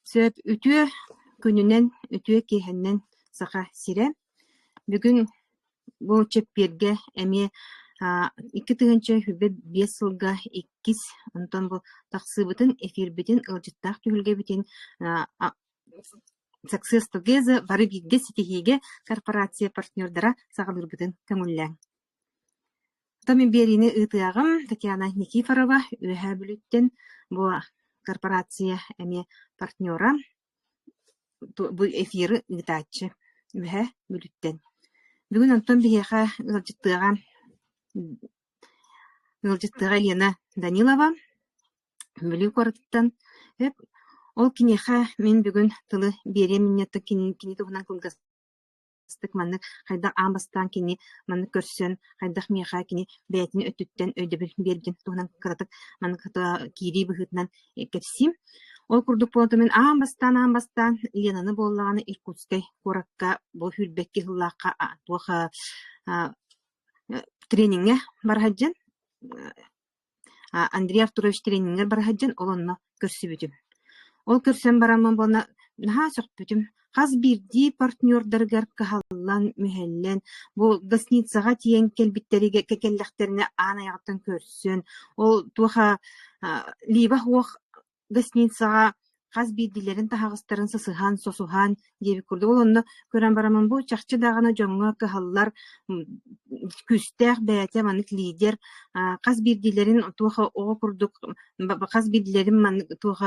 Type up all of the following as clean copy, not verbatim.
Сөп үтүө күнүнэн, үтүө киэһэннэн Саха сирэ. Бүгүн бу чэппиэргэ эмиэ 2025 сылга иккис, онтон бу тахсыыбытын, эфирбитин, ыалдьыттаах түһүлгэбитин Success Together бары бииргэ ситиһиигэ корпорация партнердара саҕалыырбытын көҥүллээҥ. Оттон мин биэриини ыытыаҕым Татьяна Никифорова Үөһээ Бүлүүттэн бу корпорация эмиэ партнера, бу эфиры ыытааччы Үөһээ Бүлүүттэн. Бүгүн онтон биһиэхэ ыалдьыттыаҕа ыалдьыттыаҕа Елена Данилова Бүлүү куоратыттан. Ол киниэхэ мин бүгүн тылы биэриэм иннинэ кини, кини туһунан кылгас маннык хайдах аан бастаан кини маннык көрсөн, хайдах миэхэ кини бэйэтин өттүттэн өйдөбүл биэрбитин туһунан кыратык маннык киирии быһыытынан кэпсиим. Ол курдук буолан мин аан бастаан аан бастаан Ленаны буоллаҕына Иркутскай куоракка бу сүүрбэкки сыллаахха туох трениҥҥэ бара сылдьан Андрей Артурович тренингэр бара сылдьан ол онно көрсүбүтүм. Ол көрсөн бараммын буолна наһаа сөхпүтүм. Хас биирдии партнердарыгар кыһаллан, мүһэллэн, бу гостиницаҕа тиийэн кэлбиттэригэр кэллэхтэринэ аан айаҕыттан көрсөн, ол туох либо суох гостиницаҕа хас биирдиилэрин таһаҕастарын сысыһан, сосуһан диэбит курдук. Ол онно көрөн бараммын бу чахчы даҕаны дьоҥҥо кыһаллар күүстээх бэйэтэ маннык лидер хас биирдиилэрин туох оҕо курдук хас биирдиилэрин маннык туох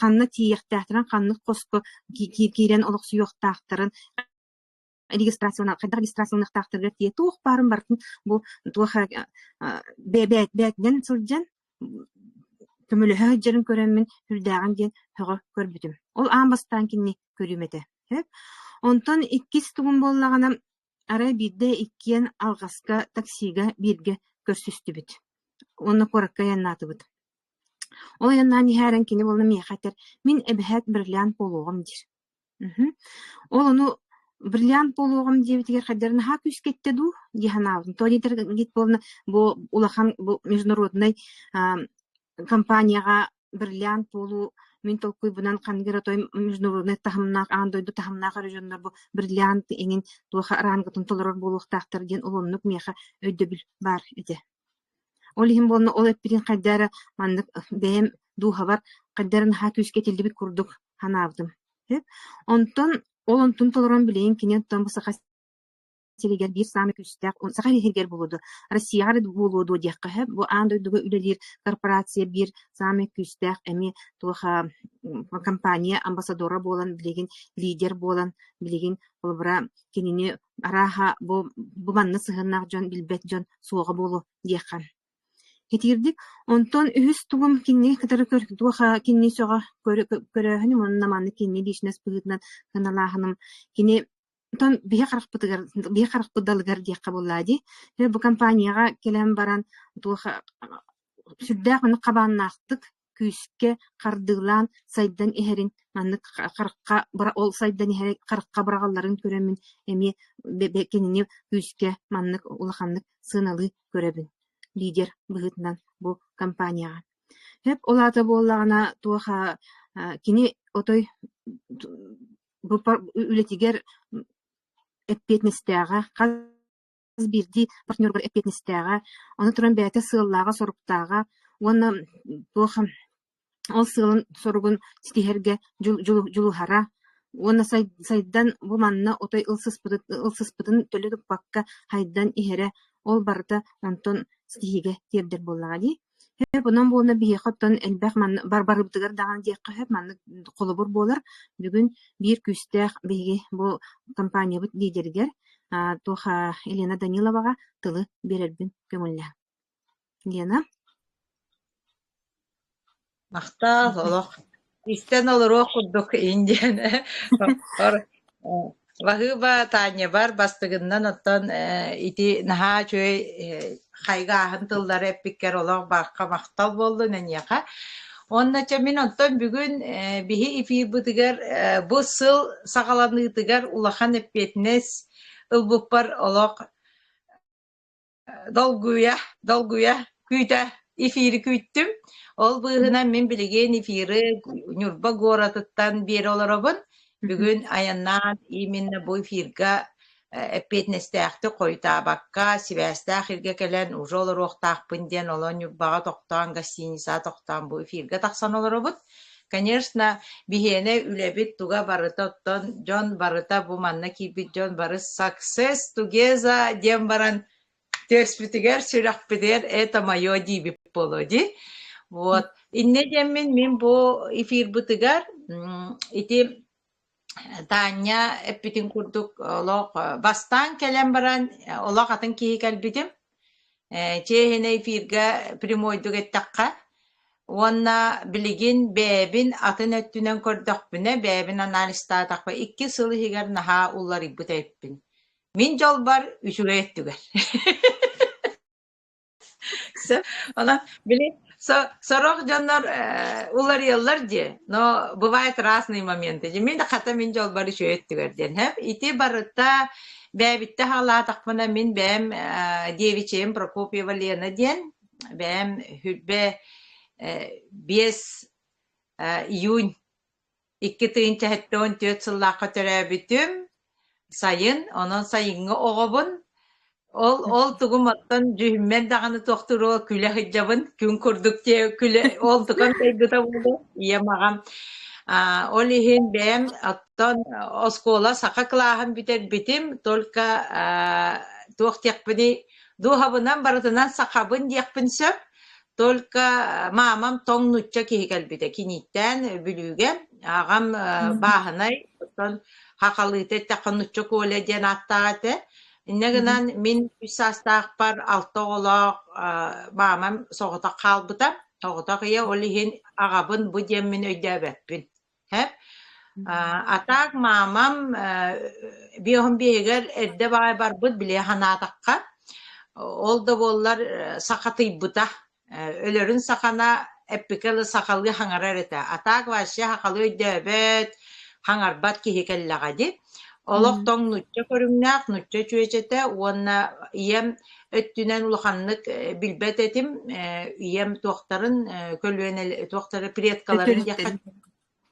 ханна тиийиэхтээхтэрин, ханнык хоско киирэн олохсуйуохтаахтарын регистрациялана хайдах регистрацияланыахтаахтарыгар тиийэ туох баарын барытын бу туох бэйэтинэн сылдьан көмөлөһө сылдьарын көрөммүн сүрдээҕин диэн сөҕө көрбүтүм. Ол аан бастаан кинини көрүүм этэ. Онтон иккис тугум буоллаҕына, арай биирдэ иккиэн алҕаска таксига бииргэ көрсүстүбүт. Уонна куоракка айаннаатыбыт. Ол айаннаан иһээрэн кини буолла миэхэ этэр, мин эбэһээт бриллиант буолуоҕум диир. Мгм. Ол ону бриллиант буолуоҕум диэбитигэр хайдары наһаа күүскэ эттэ дуу дии санаабытым. Тони Таргит буолна бу улахан бу международнай компанияҕа бриллиант буолуу мин толкуйбунан ханнык эрэ той международнай таһымнаах аан дойду таһымнаах эрэ дьоннор бу бриллиант иҥин туоха рангытын толорор буолуохтаахтар диэн ол оннук миэхэ өйдөбүл баар этэ. Ол иһин буолна ол эппитин хайда эрэ маннык бэйэм дууһабар хайда эрэ наһаа күүскэ этиллибит курдук санаабытым. Онтон ол онтун толорон билигин кини оттон бу Саха сиригэр биир саамай күүстээх Саха сиригэр буолуо дуо, Россияҕа эрэ буолуо дуо диэххэ сөп. Бу аан дойдуга үлэлиир корпорация биир саамай күүстээх эмиэ туох компания амбассадора буолан билигин лидер буолан билигин холобура кинини арааһа бу бу манна сыһыаннаах дьон билбэт дьон суоҕа буолуо диэххэ Итиирдик онтон үһүс тугум кинини кытары көр туох кинини сөҕө көрөөһүнүм уонна маннык кинини личность быһыытынан сыаналааһыным кини онтон биһи харахпытыгар биһи харахпыт далыгар диэххэ буоллаа дии. Бу компанияҕа кэлэн баран туох сүрдээх маннык хабааннаахтык күүскэ хардыылаан сайдан иһэрин маннык харахха ол сайдан иһэрин харахха быраҕалларын көрөммүн эмиэ кинини күүскэ маннык улаханнык сыаналыы көрөбүн лидер быһыытынан бу компанияҕа. Сөп ол аата буоллаҕына туох кини отой бу үлэтигэр эппиэтинэстээҕэ хас биирдии партнерыгар эппиэтинэстээҕэ, ону туран бэйэтэ сыаллааҕа-соруктааҕа уонна туох ол сыалын-соругун ситиһэргэ дьулуһара уонна сайдан бу манна отой ылсыспытын төлө туппакка хайдан иһэрэ ол барыта онтон ситиһиигэ тиэрдэр буоллаҕа дии. Сөп, онон буолна биһиэхэ оттон элбэх манна барбарыбытыгар даҕаны диэххэ сөп, маннык холобур буолар. Бүгүн биир күүстээх биһиги бу компаниябыт лидеригэр туох Елена Даниловаҕа тылы биэрэрбин көҥүллээн. Лена? Махтал, олох истэн олоруох курдук индиан Баһыыба Танябар бастыгыннан оттон ити наһаа үчүгэй хайгааһын тыллары эппиккэр олох барха махтал буоллун эйиэхэ. Уонна чэ мин онтон бүгүн биһи эфирбытыгар бу сыл саҕаланыытыгар улахан эппиэтинэс ылбыппар олох долгуйа, долгуйа күүтэ. эфири күүттүм. Ол быыһынан мин билигин эфиры Ньурба гуоратыттан биэрэ олоробун. Бүгүн айаннаан именно бу эфирга эппиэтинэстээхтик хойутаабакка, сибээстээх иргэ кэлэн уже олоруохтаахпын диэн олон Ньурбаҕа тохтоон, гостиницаҕа тохтоон бу эфиргэ тахсан олоробут. Конечно, биһиэнэ үлэбит туга барыта оттон дьон барыта бу манна киирбит дьон бары success together диэн баран түөспүтүгэр, сүрэхпитигэр это мое диибит буолуо дии. Вот. Иннэ диэммин мин бу эфирбытыгар ити Таня эппитин курдук олох бастаан кэлэн баран олох атын киһи кэлбитим. Чиэһинэй эфиргэ прямойдук эттэххэ уонна билигин бэйэбин атын өттүнэн көрдөхпүнэ, бэйэбин анализтаатахпына 2 сыл иһигэр наһаа уларыйбыт эбиппин. Мин дьолбор үчүгэй өттүгэр. Онон били сорох дьоннор уларыйаллар дии, но бывает разные моменты. Мин хата мин дьолбор үчүгэй өттүгэр диэн. Ити барыта бэйэбиттэ хаалаатахпына мин бэйэм девичьим Прокопьева Лена диэн бэйэм хүрбэ 5 июнь 2074 сыллаахха төрөөбүтүм, сайын, онон сайыҥҥы оҕобун. Ол ол тугум оттон дьүһүммэр даҕаны туохтуруо күлэ сылдьабын, күн курдук дьиэ күлэ ол тукам сайгыта буолуо ийэм аҕам. Аа, ол иһин бэйэм оттон оскуола саха кылааһын бүтэрбитим, только аа, туох диэхпиний, дууһабынан барытынан сахабын диэхпин сөп. Только маамам тоҥ нуучча киһи кэлбитэ кинииттээн Бүлүүгэ. Аҕам бааһынай, оттон хахалыыта эттэххэ Нучча Коля диэн ааттаах этэ. Инньэ гынан мин үс саастаахпар алта оҕолоох маамам соҕотох хаалбыта. Соҕотох ийэ, ол иһин аҕабын бу диэммин өйдөөбөппүн. Һэп. А так маамам биэһин биэһигэр эрдэ баҕайы барбыт, били санаатахха. Ол да буоллар сахатыйбыта. Өлөрүн сахана эппикэ дылы сахалыы хаҥарар этэ. А так вообще сахалыы өйдөөбөт, хаҥарбат киһи кэллэҕэ дии. Олох тоҥ нуучча көрүҥнээх, нуучча чүөчэтэ уонна ийэм өттүнэн улаханнык билбэт этим. Ийэм туохтарын көлүөнэ туохтары предкаларын диэххэ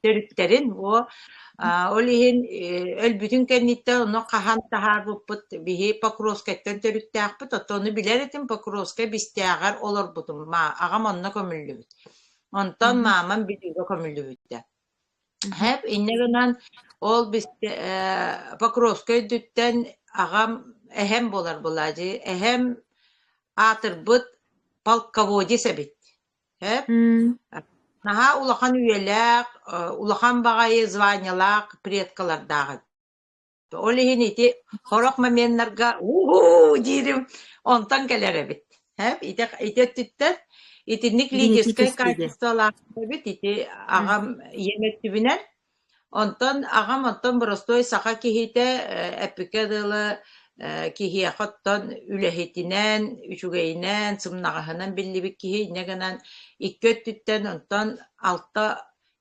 төрүттэрин о ол иһин өлбүтүн кэнниттэн ону хаһан таһаарбыппыт биһи Покровскайтан төрүттээхпит оттон ону билэр этим Покровскай Бистээҕэр олорбутум аҕам онно көмүллүбүт онтон маамам Бүлүүгэ көмүллүбүтэ Һэп инньэ гынан ол Покровскай үрдүттэн аҕам эһэм буолар буолаадьы эһэм аатырбыт полководец эбит Һэп наһаа улахан үйэлээх, улахан баҕайы званиелаах предкалардаах эбит. Ол иһин ити сорох моменнарга уу диирим онтон кэлэр эбит. Һэп ити ити өттүттэн итинник лидерскэй Генетически диэн. качестволаах эбит ити аҕам ийэм өттүбүнэн. Онтон аҕам оттон боростуой саха киһитэ эппикэ дылы киһиэхэ оттон үлэһитинэн, үчүгэйинэн, сымнаҕаһынан биллибит киһи инньэ гынан икки өттүттэн онтон алта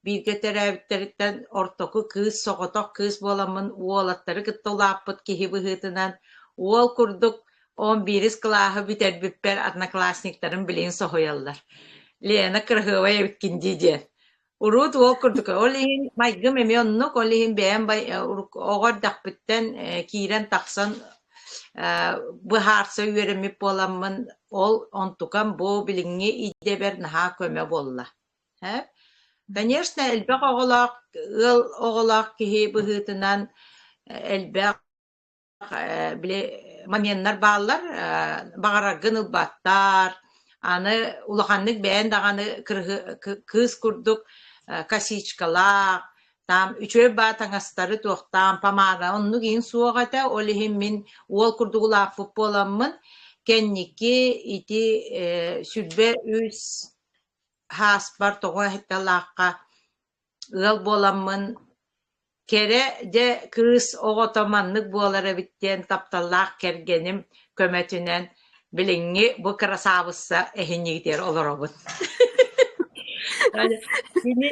бииргэ төрөөбүттэриттэн ортоку кыыс соҕотох кыыс буоламмын уолаттары кытта улааппыт киһи быһыытынан уол курдук 11 кылааһы бүтэрбиппэр одноклассниктарым билигин соһуйаллар. Лена кыраһыабай эбиккин дии диэн. Урут уол курдук. Ол иһин майгым эмиэ оннук, ол иһин бэйэм бай оҕо эрдэхпиттэн киирэн-тахсан быһаарса үөрэммит буоламмын, ол онтукам бу билиҥҥи идэбэр наһаа көмө буолла. Э? Конечно, элбэх оҕолоох, ыал оҕолоох киһи быһыытынан элбэх били моменнар бааллар, баҕараргын ылбаттар, аны улаханнык бэйэн даҕаны кыыс курдук косичкалаах, там үчүгэй баа таҥастары туохтаан помада оннук иһин суох этэ, ол иһин мин уол курдук улааппыт буоламмын, кэнники ити 23 һааспар тоҕо эһэтэлаахха ыал буоламмын кэрэ дьэ кыыс оҕото маннык буолар эбит диэн тапталлаах кэргэним көмөтүнэн билиҥҥи бу кырасаабысса эһинньигитигэр олоробун. Кини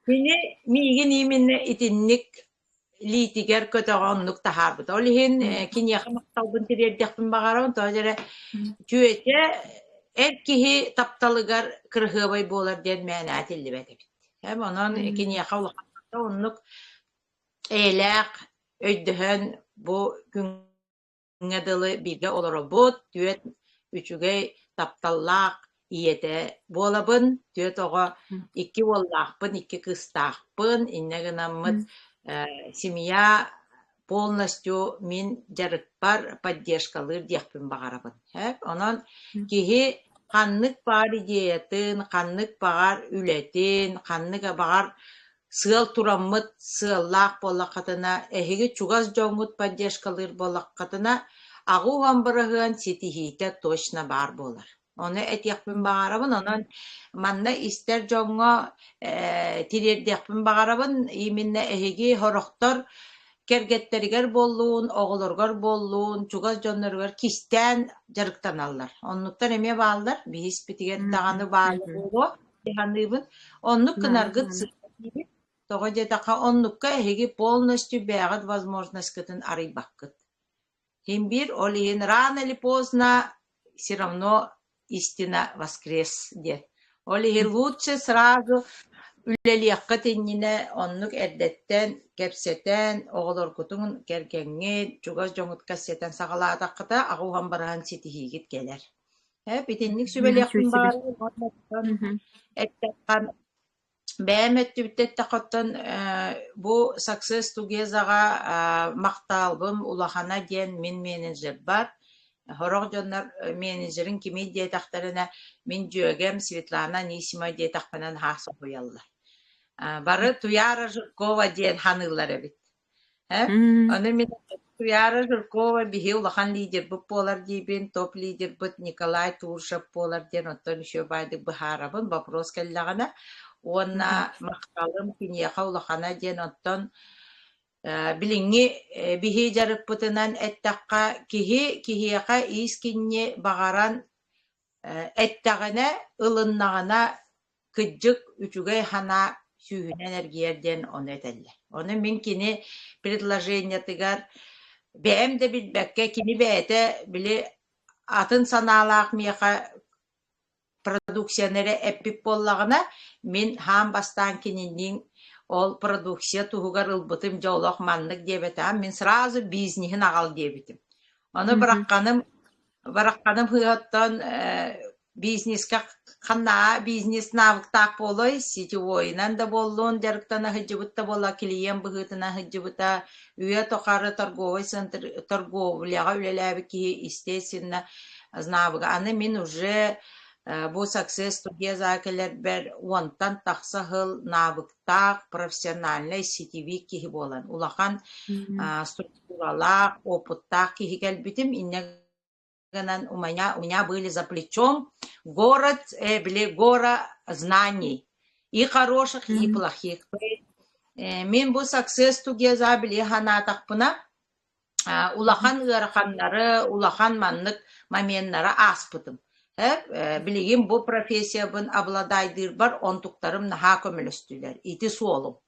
кини миигин именно итинник илиитигэр көтөҕө оннук таһаарбыта. Ол иһин киниэхэ махталбын тириэрдиэхпин баҕарабын. Тоҕо эрэ чүөчэ Эр киһи тапталыгар кыраһыабай буолар диэн мээнэ этиллибэт эбит. Онон киниэхэ улахан оннук эйэлээх өйдөһөн бу күҥҥэ дылы бииргэ олоробут, түөрт үчүгэй тапталлаах ийэтэ буолабын, түөрт оҕо, икки уоллаахпын, икки кыыстаахпын, инньэ гынаммыт семья полностью мин дьарыкпар поддержкалыыр диэхпин баҕарабын. Онон киһи ханнык баҕар идеятын, ханнык баҕар үлэтин, ханнык баҕар сыал тураммыт сыаллаах буоллаххытына, эһиги чугас дьоҥҥут поддержкалыыр буоллаххытына, аҕа бырыһыан ситиһиитэ точно баар буолар. Ону этиэхпин баҕарабын. Онон манна истэр дьоҥҥо тириэрдиэхпин баҕарабын. Именно эһиги сорохтор кэргэттэригэр буоллун, оҕолоругар буоллун, чугас дьонноругар кистээн дьарыктаналлар. Оннуктар эмиэ бааллар. Биһи испитигэр даҕаны бааллар буолуо дии саныыбын. Оннук гынаргыт сыыһа диибин. Тоҕо диэтэххэ, оннукка эһиги полностью бэйэҕит возможностькытын арыйбаккыт. Син биир ол иһин рано или поздно все равно истина воскрес диэн. Ол иһин лучше сразу үлэлиэххит иннинэ оннук эрдэттэн кэпсэтэн, оҕолоргутун, кэргэҥҥит, чугас дьоҥҥут кэпсэтэн саҕалаатаххыта аҕа уһан баран ситиһиигит кэлэр. Эп итинник сүбэлиэхпин баҕарабын. Эттэххэ Бэйэм өттүбүттэн эттэххэ бу Success Together-ҕа махталбым улахана диэн мин менеджербар. Сорох дьоннор менеджерин кимий диэтэхтэринэ, мин дьүөгэм Светлана Анисимова диэтэхпинэ наһаа соһуйаллар. Бары Туяра Жиркова диэн саныыллар эбит. Э? Ону мин Туяра Жиркова биһи улахан лидербыт буолар диибин, топ-лидербыт Николай Туршев буолар диэн оттон еще баайдык быһаарабын, вопрос кэллэҕинэ. Уонна махталым киниэхэ улахана диэн оттон билиҥҥи биһи дьарыкпытынан эттэххэ, киһи киһиэхэ иис кинни баҕаран эттэҕинэ, ылыннаҕына кырдьык үчүгэй санаа сүүһүнэн эргийэр диэн ону этэллэр. Ону мин кини предложениетыгар бэйэм да билбэккэ кини бэйэтэ били атын санаалаах миэхэ продукцияны эрэ эппит буоллаҕына, мин хаан бастаан кининниин ол продукция туһугар ылбытым дьэ олох маннык диэбэтэҕим, мин сразу бизнеһин аҕал диэбитим. Ону бырахханым Барахханым сыыһаттан бизнеска ханнаа бизнес навыктаах буолуой, сетевойунан да буоллун дьарыктана сылдьыбыт да буолла, клиент быһыытынан сылдьыбыта, үйэ тухары торговый центр торговляҕа үлэлээбит киһи естественно навыга. Аны мин уже бу Success Together кэлэрбэр уонтан тахса сыл навыктаах профессиональнай сетевик киһи буолан улахан структуралаах, опыттаах киһи кэлбитим. Инньэ гынан у меня, у меня были за плечом город, били гора знаний. И хороших, и плохих. Мин бу Success Together били санаатахпына улахан ыараханнары, улахан маннык моменнары ааспытым. Билигин бу профессиябын обладайдыырбар онтуктарым наһаа көмөлөстүлэр. Ити суолум.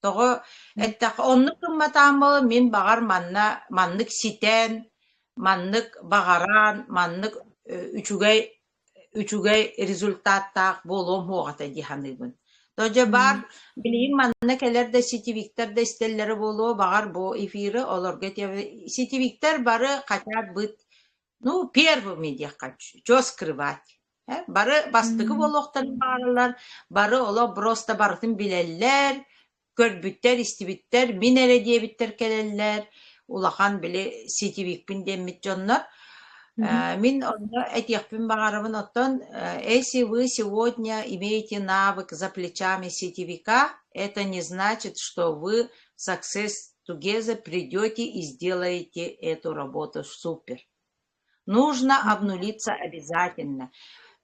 Тоҕо эттэххэ, оннук гымматааммы мин баҕар манна маннык ситэн, маннык баҕаран, маннык үчүгэй үчүгэй результаттаах буолуом суоҕа дии саныыбын. То дьэ баар билигин манна кэлэр да сетевиктэр да истэллэрэ буолуо, баҕар бу эфиры олорго сетевиктэр бары хотят быть ну первыми диэххэ чё скрывать бары бастакы буолуохтарын баҕараллар, бары олох просто барытын билэллэр, көрбүттэр, истибиттэр, мин эрэ диэбиттэр кэлэллэр, улахан били сетевикпин диэммит дьоннор. Мин онно этиэхпин баҕарабын, оттон если вы сегодня имеете навык за плечами сетевика, это не значит, что вы в Success Together придете и сделаете эту работу супер. Нужно обнулиться обязательно.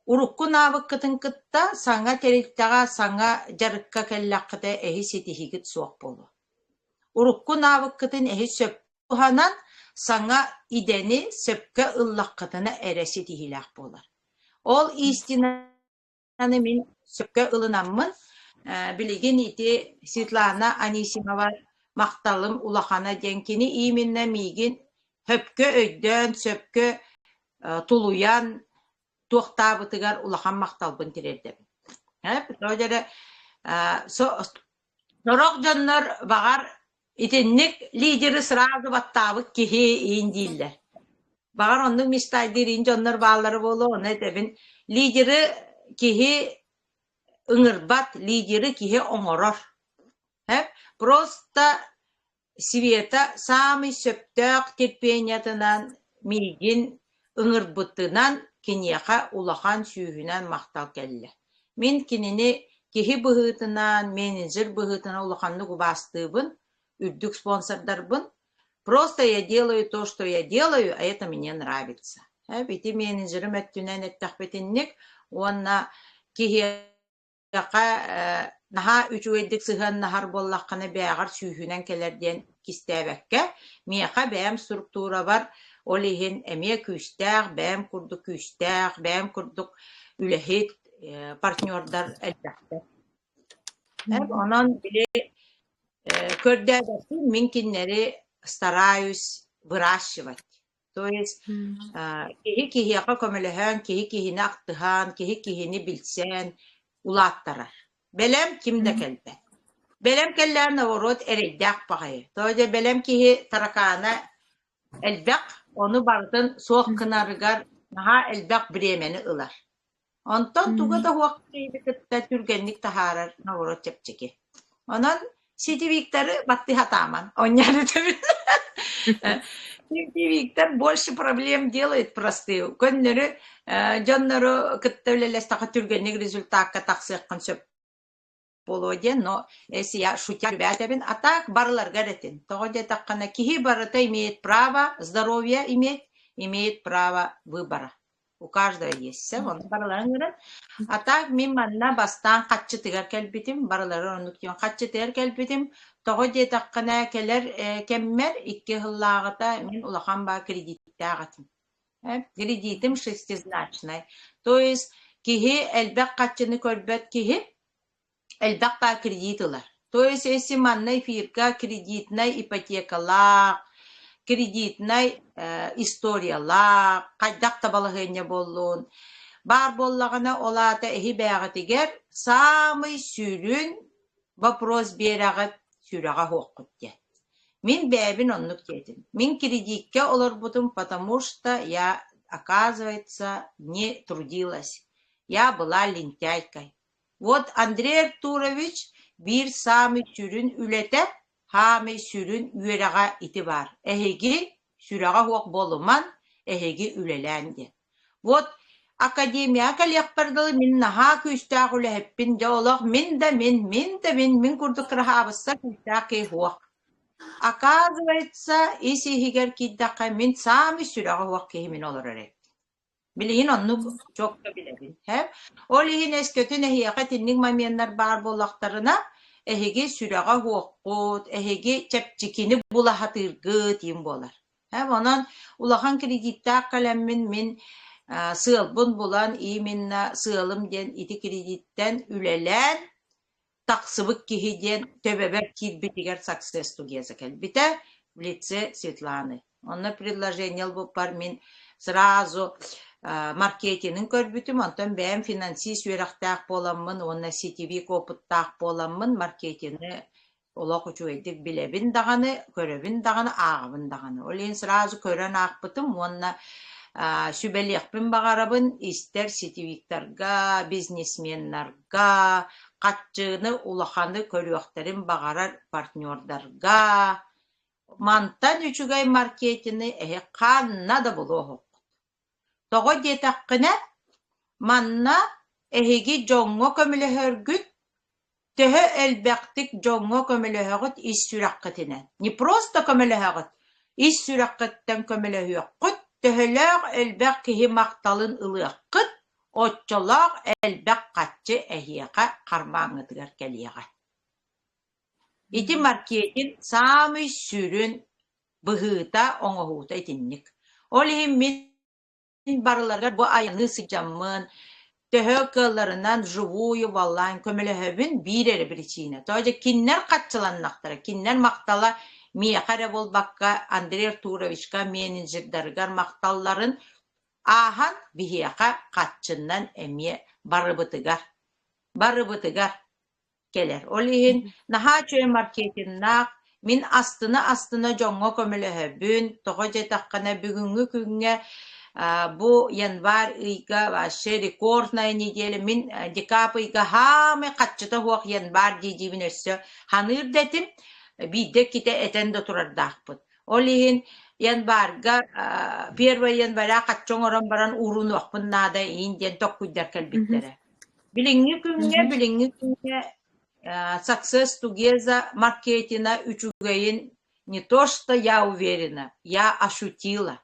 Урукку навыккытын кытта саҥа тэрилтэҕэ, саҥа дьарыкка кэллэххитэ эһи ситиһиигит суох буолуо. Урукку навыккытын эһи сөп туһанан, саҥа идэни сөпкө ыллаххытына эрэ ситиһиилээх буолар. Ол истина Аны мин сөпкө ылынаммын, билигин ити Светлана Анисимова махталым улахана диэн кини именно миигин сөпкө өйдөөн, сөпкө тулуйан. туохтаабытыгар улахан махталбын тириэрдэбин. Тоҕо дьэрэ сорох дьоннор баҕар итинник лидеры сразу баттаабыт киһи иин дииллэр. Баҕар оннук мечтайдыыр иин дьоннор бааллара буолуо, ону этэбин. Лидеры киһи ыҥырбат, лидеры киһи оҥорор. Просто Света саамай сөптөөх терпениетынан миигин ыҥырбытынан киниэхэ улахан сүүһүнэн махтал кэллэ. Мин кинини киһи быһыытынан, менеджер быһыытынан улаханнык убаастыыбын, үрдүк спонсордарбын. Просто я делаю то, что я делаю, а это мне нравится. Ити менеджерим өттүнэн эттэхпитинник уонна киһи Эйиэхэ наһаа үчүгэйдик сыһыаннаһар буоллаххына бэйэҕэр сүүһүнэн кэлэр диэн кистээбэккэ, миэхэ бэйэм структурабар ол иһин эмиэ күүстээх, бэйэм курдук күүстээх, бэйэм курдук үлэһит партнердар элбэхтэр. Онон били көрдөөбөппүн, мин кинилэри стараюсь выращивать. То есть киһи киһиэхэ көмөлөһөн, киһи киһини ахтыһан, киһи киһини билсэн улааттарар. Бэлэм ким да кэлбэт. Бэлэм кэллээн наоборот эрэйдээх баҕайы. Тоҕо дьэ бэлэм киһи таракаана элбэх, ону барытын суох гынарыгар наһаа элбэх бириэмэни ылар. Онтон туга да суох киһини кытта түргэнник таһаарар наоборот чэпчэки. Онон сетевиктары баттыы сатааман, онньаан этэбин. Сетевиктар больше проблем делает простые. Көннөрү дьоннору кытта үлэлэстэххэ түргэнник результакка тахсыаххын сөп буолуо диэн, но если я шутя этэбин, а так барыларгар этин. Тоҕо диэтэххинэ киһи барыта имеет право здоровье иметь, имеет право выбора. У каждого есть все, онно барыларын көрөн. А так мин манна бастаан хаччытыгар кэлбитим, барылары оннук диэн хаччытыгар кэлбитим. Тоҕо диэтэххинэ кэлэр кэммэр икки сыллааҕыта мин улахан баа кредиттээх этим. Кредитим шестизначный. То есть киһи элбэх хаччыны көрбөт киһи элбэх баа кредит ылар. То есть если манна эфирга кредитнай ипотекалаах, кредитнай историялаах, хайдах да балаһыанньа буоллун, баар буоллаҕына ол аата эһи бээҕитигэр саамай сүрүн вопрос биэрэҕит сүрэҕэ суоххут диэн. Мин бэйэбин оннук диэтим. Мин кредиккэ олорбутум, потому что я, оказывается, не трудилась. Я была лентяйкой. Вот Андрей Артурович биир саамай сүрүн үлэтэ, саамай сүрүн үөрэҕэ ити баар. Эһиги сүрэҕэ суох буолуман, эһиги үлэлээн диэн. Вот академияҕа кэлиэхпэр дылы мин наһаа күүстээх үлэһиппин, дьэ олох мин да мин, мин да мин, мин курдук кыраһаабысса күүстээх киһи суох. Оказывается, ис-иһигэр киирдэххэ мин саамай сүрэҕэ суох киһи мин олорор эбит. Билигин оннук чуокка билэбин. Ол иһин өскөтүн эһиэхэ итинник моменнар баар буоллахтарына, эһиги сүрэҕэ суоххут, эһиги чэпчэкини була сатыыргыт иин буолар. Онон улахан кредиттээх кэлэммин мин сыалбын булан именно сыалым диэн ити кредиттэн үлэлээн тахсыбыт киһи диэн төбөбөр киирбитигэр Success Together кэлбитэ в лице Светланы. Онно предложение ылбыппар мин сразу маркетинын көрбүтүм, онтон бэйэм финансист үөрэхтээх буоламмын уонна сетевик опыттаах буоламмын маркетины олох үчүгэйдик билэбин даҕаны, көрөбүн даҕаны, ааҕабын даҕаны. Ол иһин сразу көрөн аахпытым уонна сүбэлиэхпин баҕарабын истэр сетевиктарга, бизнесменнарга, хаччыны улаханы көрүөхтэрин баҕарар партнердарга мантан үчүгэй маркетины эһи ханна да булуоһуккут. Тоҕо диэтэххинэ, манна эһиги дьоҥҥо көмөлөһөргүт Төһө элбэхтик дьоҥҥо көмөлөһөҕүт ис сүрэххитинэн? Не просто көмөлөһөҕүт, ис сүрэххиттэн көмөлөһүөххүт, төһөлөөх элбэх киһи махталын ылыаххыт, оччолоох элбэх харчы эһиэхэ хармааҥҥытыгар кэлиэҕэ. Ити маркетинг саамай сүрүн быһыыта, оҥоһуута итинник. Ол иһин мин барыларыгар бу айанныы сылдьаммын, төһө кыалларынан вживую валлаан көмөлөһөбүн биир эрэ причина. Тоҕо дьэ кинилэр хаччыланнахтара, кинилэр махтала миэхэ эрэ буолбакка Андрей Артуровичка менеджердарыгар махталларын Ааһан биһиэхэ хаччыннан эмиэ барыбытыгар, барыбытыгар кэлэр. Ол иһин наһаа үчүгэй маркетиннаах, мин астына-астына дьоҥҥо көмөлөһөбүн, тоҕо диэтэххинэ бүгүҥҥү күҥҥэ бу январь ыйга вообще рекордная неделя мин декабрь ыйга хаамай хаччыта суох январь дии диибин өссө ханыыр да этим биирдэ иккитэ этэн да турардаахпыт. Ол иһин январьга первое января хаччы оҥорон баран уурунуохпун наада иин диэн токкуйдар кэлбиттэрэ. Билиҥҥи күҥҥэ, билиҥҥи күҥҥэ Success Together маркетина үчүгэйин не то что я уверена, я ощутила.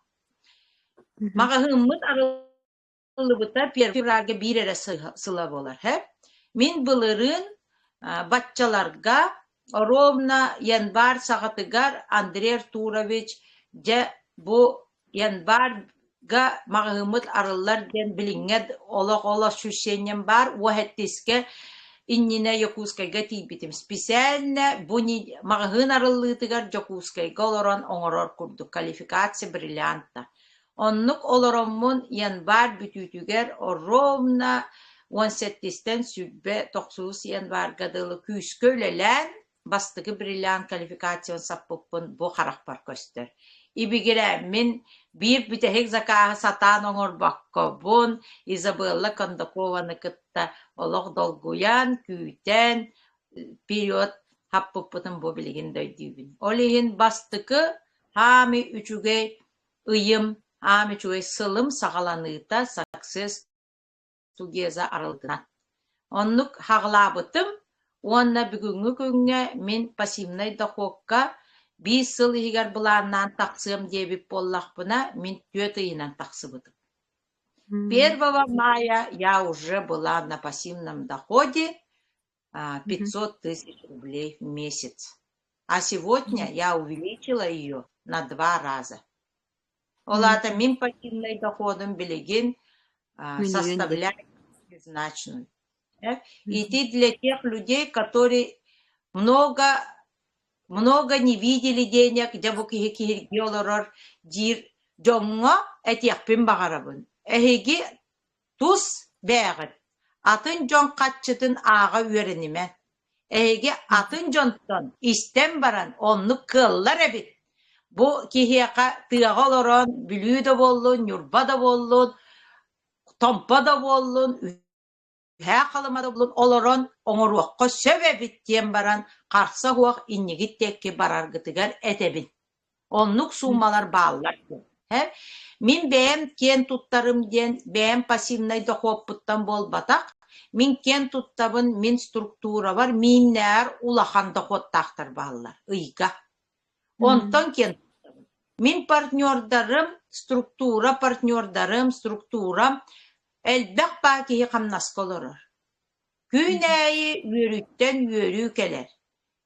Маҕаһыыммыт арыллыбыта первый февральга биир эрэ сыла буолар. Мин былырыын баччаларга ровно январь саҕатыгар Андрей Артурович дьэ бу Январьга маҕаһыыммыт арыллар диэн билиҥҥэ олох ол ощущением баар уоһэттискэ иннинэ Якутскайга тиийбитим. Специально бу маҕаһыын арыллыытыгар Дьокуускайга олорон оҥорор курдук квалификация бриллианта. Оннук олороммун январь бүтүүтүгэр ровно 17-тэн 29 январьга дылы күүскэ үлэлээн бастакы бриллиант квалификацияны саппыппын бу харахпар көстөр. Ибигирээммин биир бүтэһик закааһы сатаан оҥорбоккобун Изабелла Кондакованы кытта олох долгуйан, күүтэн, период хаппыппытын бу билигин да өйдүүбүн. Ол иһин бастакы хаамый үчүгэй ыйым, аам үчүгэй сылым саҕаланыыта Success Тугеза арыллыбытынан. Оннук хаҕылаабытым уонна бүгүҥҥү күҥҥэ мин пассивнай дохуокка биир сыл иһигэр былааннаан тахсыам диэбит буоллахпына, мин түөрт ыйынан тахсыбытым. Первого мая я уже была на пассивном доходе 500 тысяч рублей в месяц. А сегодня я увеличила ее на два раза. Ол аата мин пассивнай доходум билигин составляет значную. Ити для тех людей, которые много много не видели денег, дьэ бу киһи киһиргии олорор диир дьоҥҥо этиэхпин баҕарабын. Эһиги Тус бэйэҕит, атын дьон хаччытын ааҕа үөрэнимэ. Эһиги атын дьонтон истэн баран оннук кыаллар эбит. Бу киһиэхэ тыаҕа олорон Бүлүү да буоллун, Ньурба да буоллун, Томпо да буоллун, Үөһээ Халыма да буоллун олорон оҥоруохха сөп эбит диэн баран харса суох иннигит диэки бараргытыгар этэбин. Оннук суумалар бааллар диэн. Мин бэйэм киэн туттарым диэн бэйэм пассивнай дохуоппуттан буолбатах, мин киэн туттабын мин структурабар мииннээр улахан дохуоттаахтар бааллар ыйга. Онтон киэн туттабын. Мин партнердарым, структура партнердарым, структурам элбэх баа киһи хамнаска олорор. Күн аайы үөрүүттэн үөрүү кэлэр.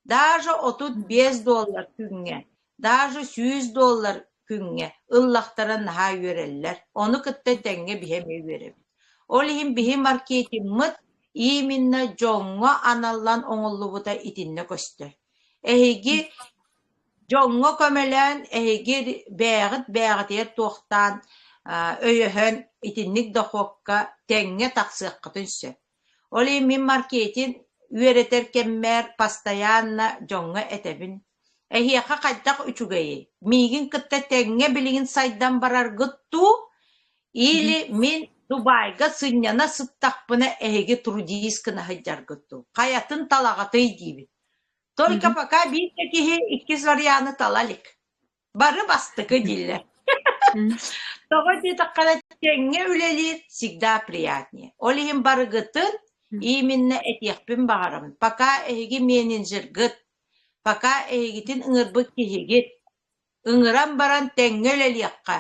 Даже 35 доллар күҥҥэ, даже 100 доллар күҥҥэ ыллахтара наһаа үөрэллэр. Ону кытта тэҥҥэ биһи эмиэ үөрэбит. Ол иһин биһи маркетингмыт именно дьоҥҥо аналлан оҥоллубута итиннэ көстөр. Эһиги дьоҥҥо көмөлөөн, эһиги бэйэҕит бэйэҕитигэр туохтаан өйөһөн итинник дохуокка тэҥҥэ тахсыаххытын сөп. Ол иһин мин маркетинг үөрэтэр кэммэр постоянно дьоҥҥо этэбин: эһиэхэ хайдах үчүгэйий, миигин кытта тэҥҥэ билигин сайдан бараргыт дуу или мин Дубайга сынньана сыттахпына эһиги трудись гына сылдьаргыт дуу, хайатын талаҕытый диибин. Только пока биир да киһи иккис варианы тала илик. Бары бастакы дииллэр. Тоҕо диэтэххинэ тэҥҥэ үлэлиир всегда приятнее. Ол иһин барыгытын именно этиэхпин баҕарабын. Пока эһиги менеджергыт, пока эһигитин ыҥырбыт киһигит, ыҥыран баран тэҥҥэ үлэлиэххэ,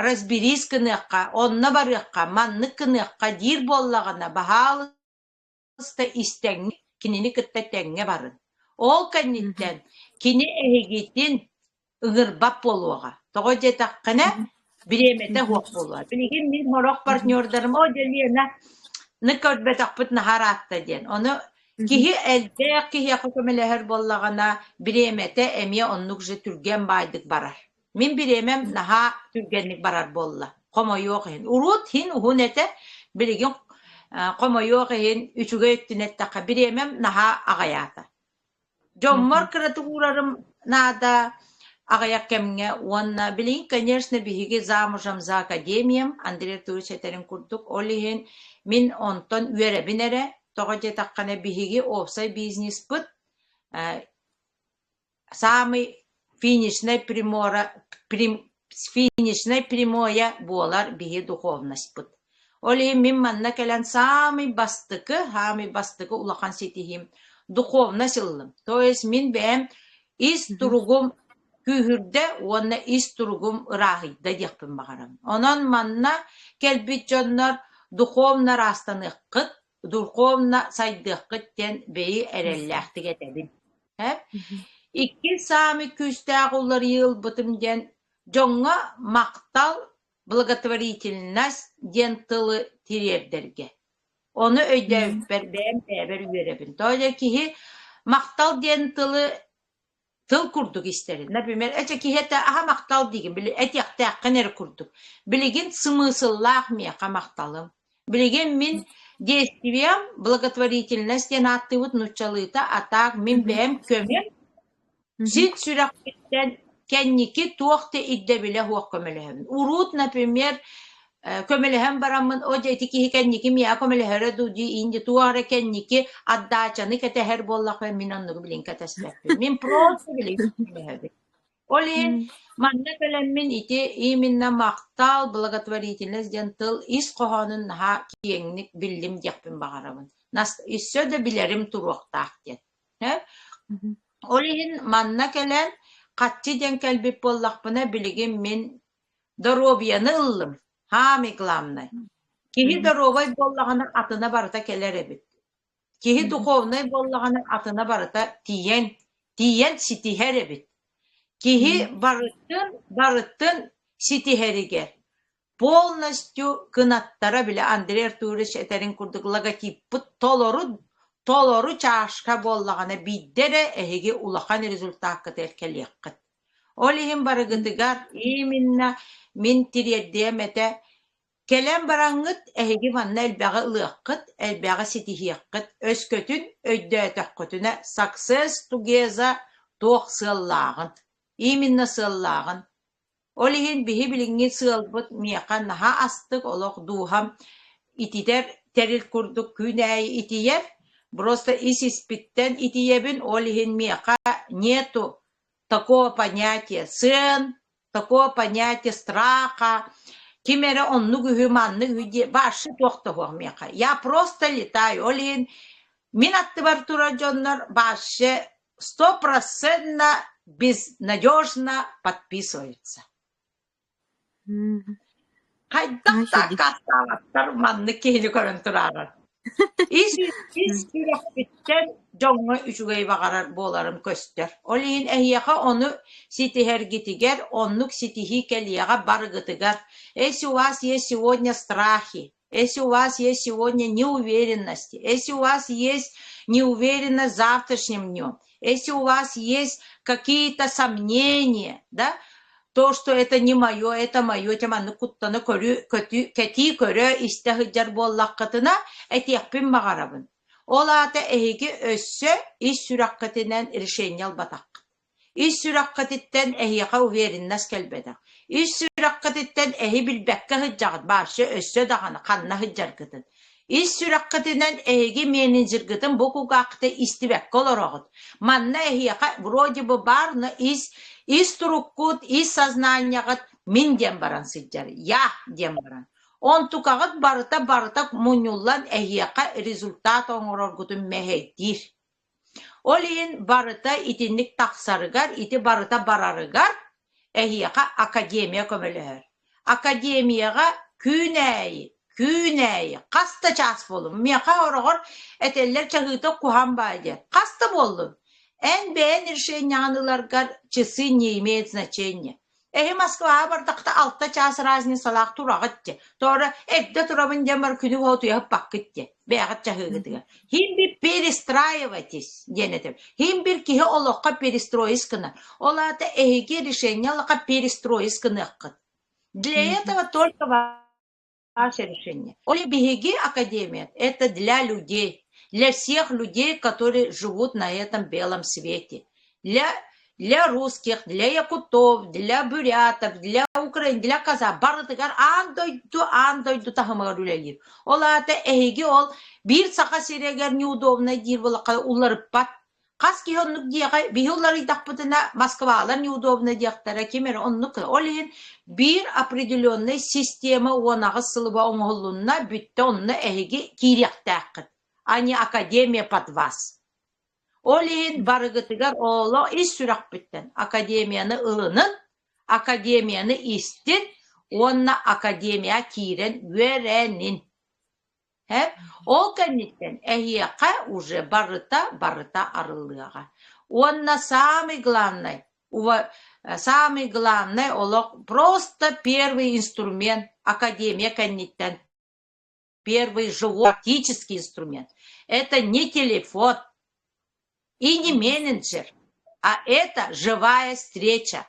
разберись гыныахха, онно барыахха, маннык гыныахха диир буоллаҕына, баһаалыста истэҥҥэ кинини кытта тэҥҥэ барын. Ол кэнниттэн кини эһигитин ыҥырбат буолуоҕа. Тоҕо диэтэххинэ, бириэмэтэ суох буолуо. Билигин мин сорох партнердарым «О, дьэ, Лена, ны көрбөтөхпүт наһаа ыраатта» диэн. Ону киһи элбэх киһиэхэ көмөлөһөр буоллаҕына, бириэмэтэ эмиэ оннук же түргэн баайдык барар. Мин бириэмэм наһаа түргэнник барар буолла. Хомойуох иһин. Урут иһин уһун этэ, билигин хомойуох иһин үчүгэй өттүн эттэххэ бириэмэм наһаа аҕыйаата. Дьоммор кыратык уурарым наада аҕыйах кэмҥэ уонна билигин, конечно, биһиги замужем за академиям Андрей Артурович этэрин курдук, ол иһин мин онтон үөрэбин эрэ, тоҕо диэтэххинэ биһиги уопсай бизнеспыт Саамай финишнай примора финишнай прямойа буолар биһи духовноспут. Ол иһин мин манна кэлэн саамай бастакы, саамай бастакы улахан ситиһиим духовность ыллым. То есть мин бэйэм ис туругум күүһүрдэ уонна ис туругум ырааһыйда диэхпин баҕарабын. Онон манна кэлбит дьоннор духовно ыраастаныаххыт, духовно сайдыаххыт диэн бэйи эрэллээхтик этэбин. Иккис саамай күүстээх уларыйыы ылбытым диэн дьоҥҥо махтал, благотворительность диэн тылы тириэрдэргэ. Ону өйдөөбүппэр бэйэм бэйэбэр үөрэбин. Тоҕо диэн киһи махтал диэн тылы тыл курдук истэрин. Например, эчэ киһи этэ аһа махтал диигин, били этиэхтээххин эрэ курдук. Билигин сымыысыллаах миэхэ махталым. Билигин мин действием благотворительность диэн ааттыыбыт нууччалыыта, а так мин бэйэм көмөм син сүрэхпиттэн кэнники туох да ирдэбилэ суох көмөлөһөбүн. Урут, например, көмөлөһөн бараммын, о дьэ ити киһи кэнники миэхэ көмөлөһөрө дуу дии инди туох эрэ кэнники отдачаны кэтэһэр буоллахпына мин оннугу билин кэтэспэппин. Мин просто билигин көмөлөһөбүн. Ол иһин манна кэлэммин ити именно махтал, благотворительность диэн тыл ис хоһоонун наһаа киэҥник биллим диэхпин баҕарабын. Өссө да билэрим туруохтаах диэн. Ол иһин манна кэлэн хаччы диэн кэлбит буоллахпына билигин мин доруобуйаны ыллым. Самый главное. Киһи доруобай буоллаҕына атына барыта кэлэр эбит. Киһи духовнай буоллаҕына атына барыта тиийэн, тиийэн ситиһэр эбит. Киһи барытын, барытын ситиһэригэр полностью кынаттара бile Андрей Артурович этэрин курдук логотиппыт толору толору чашка буоллаҕына биирдэ эрэ эһиги улахан результаккытыгар кэлиэххит. Ол иһин барыгытыгар именно мин тириэрдиэм этэ Кэлэн бараҥҥыт эһиги манна элбэҕи ылыаххыт, элбэҕи ситиһиэххит, өскөтүн өйдөөтөххүтүнэ success together туох сыаллааҕын, именно сыаллааҕын. Ол иһин биһи билиҥҥи сыалбыт миэхэ наһаа астык олох дууһам ититэр тэрил курдук күн аайы итийэр, просто ис-испиттэн итийэбин, ол иһин миэхэ нету такого понятия сыан, такого понятия страха, ким эрэ оннук үһү, маннык үһү диэ вообще туох да суох миэхэ. Я просто летаю. Ол иһин мин аттыбар турар дьоннор вообще стопроцентно безнадежно подписываются. Хайдах да аккаастаабаттар маннык киһини көрөн тураарар. Ис ис сүрэхпиттэн дьоҥҥо үчүгэй баҕарар буоларым көстөр. Ол иһин эһиэхэ ону ситиһэргитигэр оннук ситиһии кэлиэҕэ барыгытыгар. Если у вас есть сегодня страхи, если у вас есть сегодня неуверенности, если у вас есть неуверенность в завтрашнем днем, если у вас есть какие-то сомнения, да, то, что это не мое, это мое, дьэ маннык куттана көрүү, көтүү, кэтии көрө, истэ сылдьар буоллаххытына, этиэхпин баҕарабын. Ол аата эһиги өссө ис сүрэххитинэн решение ылбатаххыт. Ис сүрэххититтэн эһиэхэ уверенность кэлбэтэх. Ис сүрэххититтэн эһи билбэккэ сылдьаҕыт, вообще өссө даҕаны ханна сылдьаргытын. Ис сүрэххитинэн эһиги менеджергытын бу кулгааххыты истибэккэ олороҕут. Манна эһиэхэ вроде бы баар, но ис ис туруккут, ис сознаниеҕыт мин диэн баран сылдьар, я диэн баран. Онтукаҕыт барыта барыта мунньуллан эһиэхэ результат оҥороргутун мэһэйдиир. Ол иһин барыта итинник тахсарыгар, ити барыта барарыгар эһиэхэ академия көмөлөһөр. Академияҕа күн аайы, күн аайы хас да чаас буоллун. Миэхэ сороҕор этэллэр чаһыыта куһаҕан баай диэн. Хас да буоллун. Эн бэйэн решениеҕын ыларгар часы не имеет значения. Эһи Москваҕа бардахта алта чаас разницалаах тураҕыт дии. Тоҕо эрдэ турабын диэн бар күнү утуйаппаккыт дии. Бэйэҕит чаһыыгытыгар. Хим бир перестраивайтесь диэн этим. Хим бир киһи олоххо перестроись гынар. Ол аата эһиги решение олоххо перестроись гыныаххыт. Для этого только ваше решение. Ол биһиги академия – это для людей, для всех людей, которые живут на этом белом свете. Для, для русских, для якутов, для бурятов, для украин, для казах. Барытыгар аан дойду, аан дойду таһымыгар үлэлиир. Ол аата эһиги ол биир саха сиригэр неудобно диир буоллахха уларыппат. Хас киһи оннук диэҕэ, биһи уларыйдахпытына Москвалар неудобно диэхтэрэ, ким эрэ оннук. Ол иһин биир определенный система 18 сылыба оҥоһуллунна, бүттэ онно эһиги киириэхтээххит, а не академия под вас. Ол иһин барыгытыгар ооло ис сүрэхпиттэн академияны ылынын, академияны истин уонна академия киирэн үөрэнин. Һэ, ол кэнниттэн эһиэхэ уже барыта барыта арыллыаҕа. Уонна самый главный, самый главный олох просто первый инструмент академия кэнниттэн первый живой практический инструмент. Это не телефон и не менеджер, а это живая встреча.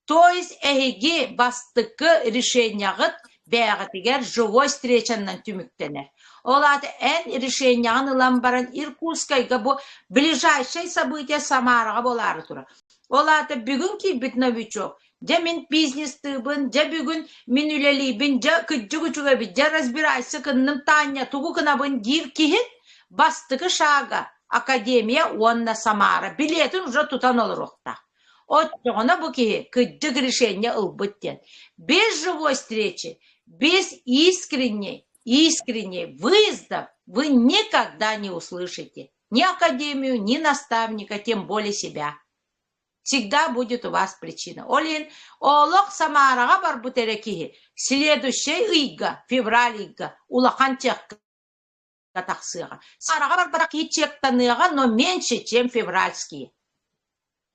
То есть эһиги бастакы решениеҕыт бэйэҕитигэр живой встречаннан түмүктэнэр. Ол аата эн решениеҕын ылан баран Иркутскайга бу ближайшее событие Самараҕа буолаары турар. Ол аата бүгүн киирбит новичок дьэ мин бизнестыыбын, дьэ бүгүн мин үлэлиибин, дьэ кырдьык үчүгэйбит, дьэ разбирайся кынным Таня тугу гынабын диир киһин бастакы шага Академия уонна Самара билиэтин уже тутан олоруохтаах. Оччоҕуна бу киһи кырдьык решение ылбыт диэн. Без живой встречи, без искренней, искренней выездов вы никогда не услышите ни академию, ни наставника, тем более себя. Всегда будет у вас причина. Ол иһин олох Самараҕа барбыт эрэ киһи следующий ыйга, февраль ыйга улахан чекка тахсыаҕа. Самараҕа барбатах киһи чектаныаҕа, но меньше, чем февральские.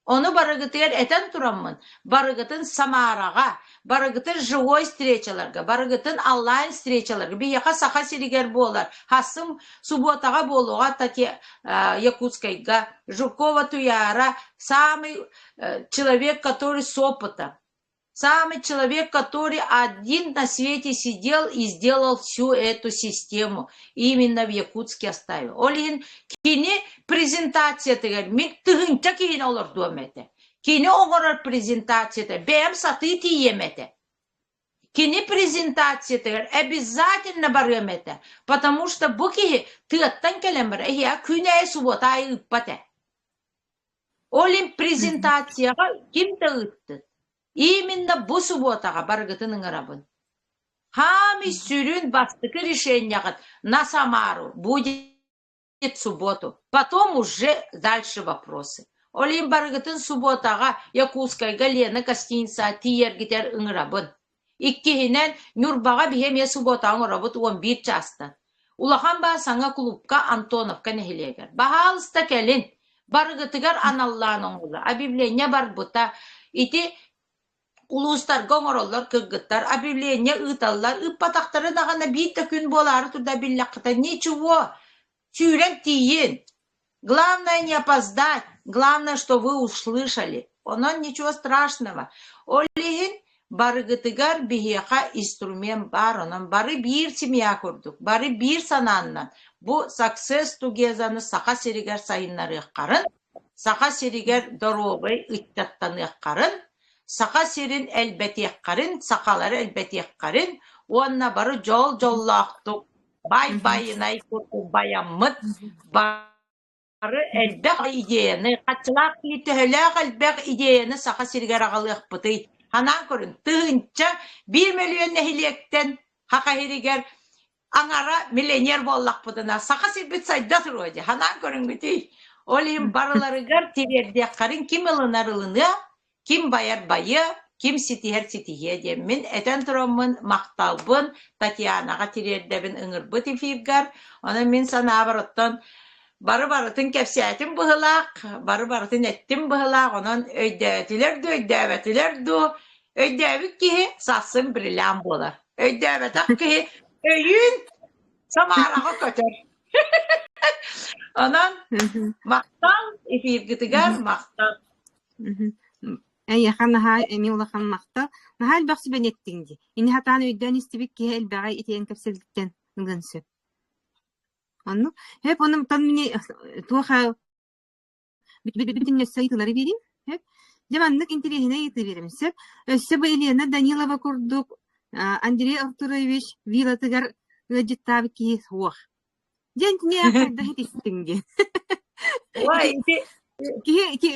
Ону барыгытыгар этэн тураммын, барыгытын Самараҕа, барыгытын живой встречаларга, барыгытын онлайн встречаларга, биһиэхэ Саха сиригэр буолар, хасым субуотаҕа буолуоҕа Якутскайга, Жукова Туяра, самый человек, который с опытом, Самый человек, который один на свете сидел и сделал всю эту систему, именно в Якутске оставил. Ол иһин кини презентациятыгар мин тыһыынча киһини олордуом этэ. Кини оҥорор презентацията бэйэм сатыы тиийиэм этэ. Кини презентациятыгар обязательно барыам этэ, потому что бу киһи тыаттан кэлэн барар, эһиэхэ күн аайы субуота аайы ыыппат ээ. Ол иһин презентацияҕа ким да ыыттын, именно бу субуотаҕа барыгытын ыҥырабын. Хаамый сүрүн бастакы решениеҕыт на Самару будет субботу, потом уже дальше вопросы. Ол иһин барыгытын субуотаҕа Якутскайга Лена гостиницаҕа тиийэргитигэр ыҥырабын. Иккиһинэн, Ньурбаҕа биһи эмиэ субуотаҕа оҥоробут 11 чаастан. Улахан баа саҥа кулуупка Антоновка нэһилиэгэр. Баһаалыста кэлин, барыгытыгар аналлаан оҥоһуллар. Объявление барбыта. Ити улуустарга оҥороллор кыргыттар, объявление ыыталлар. Ыыппатахтара даҕаны биир да күн буолаары турда биллэххитэ ничего, сүүрэн тиийин. Главное не опоздать, главное, что вы услышали. Онон ничего страшного. Ол иһин барыгытыгар биһиэхэ инструмент баар, онон бары биир семья курдук, бары биир санааннан бу Success Together-ны Саха сиригэр сайыннарыаххарын, Саха сиригэр доруобай ыччаттаныаххарын, Саха сирин элбэтиэххэрин, сахалары элбэтиэххэрин уонна бары дьол-дьоллоохтук бай-байынай курдук байаммыт бары элбэх идеяны, хаччылаах киһи төһөлөөх элбэх идеяны Саха сиригэр аҕалыахпытый? Ханаан көрүн, 1001 мөлүйүөн нэһилиэктэн Саха сиригэр аҥара миллионер буоллахпытына, Саха сирбит сайда туруо дии. Ханаан көрүҥҥүтүй? Ол иһин барыларыгар тириэрдиэххэрин ким ылынар ылыныа, Ким байар байыа, ким ситиһэр ситиһиэ диэммин этэн тураммын махталбын Татьянаҕа тириэрдэбин ыҥырбыт эфиргар. Онон мин санаабар оттон бары барытын кэпсээтим быһылаах, бары барытын эттим быһылаах, онон өйдөөтүлэр дуу, өйдөөбөтүлэр дуу, өйдөөбүт киһи сарсын бриллиант буолар. Өйдөөбөтөх киһи өйүүн Самараҕа көтөр. Онон махтал эфиргитигэр махтал. Эйиэхэ наһаа эмиэ улахан махтал. Наһаа элбэх сүбэни эттиҥ дии. Ини сатаан өйдөөн истибит киһи элбэҕи итийэн кэпсэлиттэн ылыан сөп. Оннук. Сөп, онон мини туох бүтүн өссө ыйытыылары биэриим. Сөп. Дьэ маннык интэриэһинэй ыйытыы биэрэбин сөп. Өссө бу Елена Данилова курдук Андрей Артурович виллатыгар ыалдьыттаабыт киһи суох. Дьэ итини хайдах итистиҥ диэн. Ой, ити Киһи ити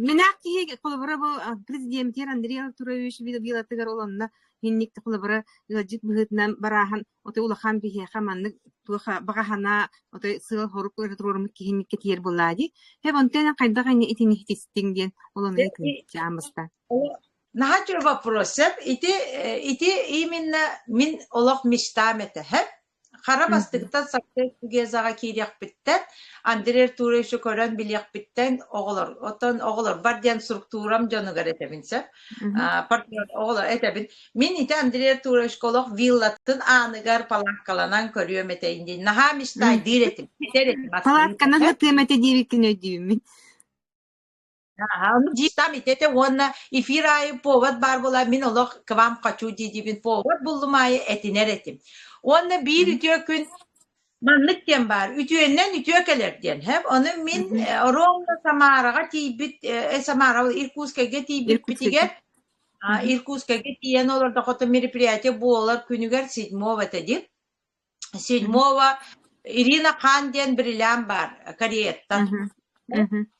мэнээх киһи холобура бу президентир Андрей Артурович виллатыгар ол онно инник холобура ыалдьыт быһыытынан барааһын отой улахан биһиэхэ маннык туох баҕа санаа отой сыал-сорук эрэ туруоруммут киһинниккэ тиийэр буоллаа дии. Һэп онтон хайдах ини итини итистиҥ диэн ол ону ыйытыым Наһаа үчүгэй вопрос сөп. Ити ити именно мин олох мечтам этэ сөп. Хара бастыгыттан Сарсыар Тугезаҕа киириэхпиттэн, Андрей Артуровичы көрөн билиэхпиттэн оҕолор, оттон оҕолорбор диэн структурам дьонугар этэбин сөп. Партнер оҕолор этэбин. Мин ити Андрей Артуровичка олох виллатын ааныгар палаткаланан көрүөм этэ диэн наһаа мечтайдыыр этим, этэр этим Палатканан ытыам этэ диэбиккин өйдүүммүн. Аһа, дии там итете уонна эфир аайы повод баар буолар мин олох к вам хочу дии-диибин повод буллум аайы этинэр этим. Уонна биир үтүө күн маннык диэн баар үтүөннэн үтүө кэлэр диэн һэп ону мин ровно Самараҕа тиийбит Самара Иркутскайга тиийбиппитигэр Иркутскайга тиийэн олордоххото мероприятие буолар күнүгэр седьмого этэ дии Седьмого Ирина Хан диэн бриллиант баар Кореяттан.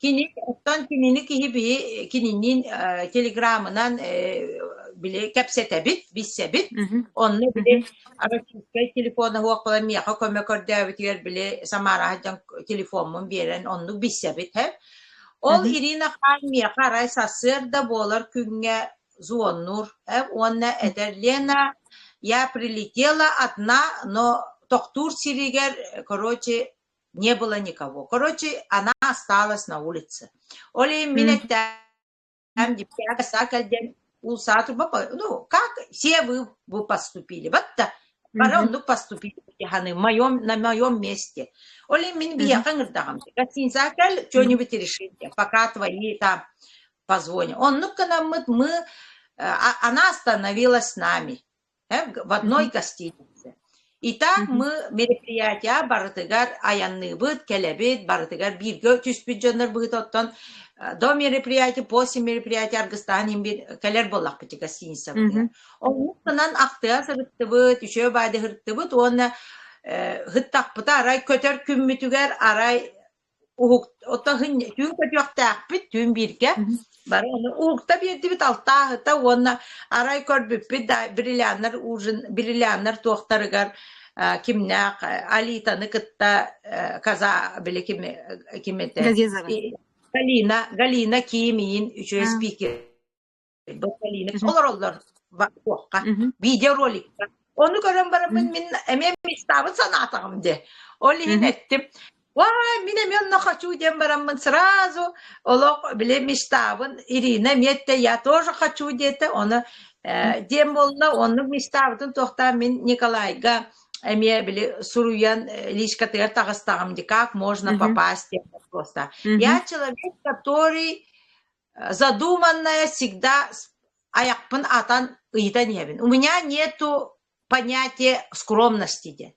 Кини оттон кинини киһи биһи кининин телеграмынан били кэпсэтэбит, билсэбит. Онно били российскай телефона суох буолан миэхэ көмө көрдөөбүтүгэр били Самараҕа дьон телефоммун биэрэн оннук билсэбит. Ол Ирина Хан миэхэ арай сарсыарда буолар күҥҥэ звоннуур уонна этэр Лена, я прилетела одна, но тохтуур сиригэр, короче, не было никого. Короче, она осталась на улице. Ол иһин мин эттэм кэлден улсаа турба ну как все вы вы поступили вот да бары оннук поступили моем на моем месте ол иһин мин биһиэхэ ыҥырдаҕым гостиница кэл что-нибудь решите пока твои там позвоним. Оннук гынаммыт мы, она остановилась с нами в одной гостинице. И так мы мероприятие барытыгар айанныыбыт, кэлэбит, барытыгар бииргэ түспүт дьоннор быһыта оттон до мероприятия, после мероприятия аргыстаан иһин кэлэр буоллахпыт гостиницабытыгар. Оннук гынан ахтыа сырыттыбыт, үчүгэй баайды сырыттыбыт уонна ыһыттахпыта арай көтөр күммүтүгэр арай Уһук ото түүн көтүөхтээхпит, түүн бииргэ. Бары ону уһукта биэрдибит алтааһыта уонна арай көрбүппүт да бриллианнар ужин бриллианнар туохтарыгар кимнээх Алитаны кытта каза били ким ким этэ Газизова. Галина Галина Ким иин үчүгэй спикер Олороллор туохха видеороликка. Ону көрөн бараммын мин эмиэ мечтабын санаатаҕым дии. Ол иһин эттим Вай, мин эмиэ онно хочу диэн бараммын сразу олох били мечтабын Ирина эмиэ эттэ я тоже хочу диэтэ ону диэн буолла оннук мечтабытын туохтаан мин Николайга эмиэ били суруйан личкатыгар таҕыстаҕым дии как можно попасть диэн просто я человек который задуманное всегда айахпын атан ыйытан иһэбин. У меня нету понятия скромности диэн.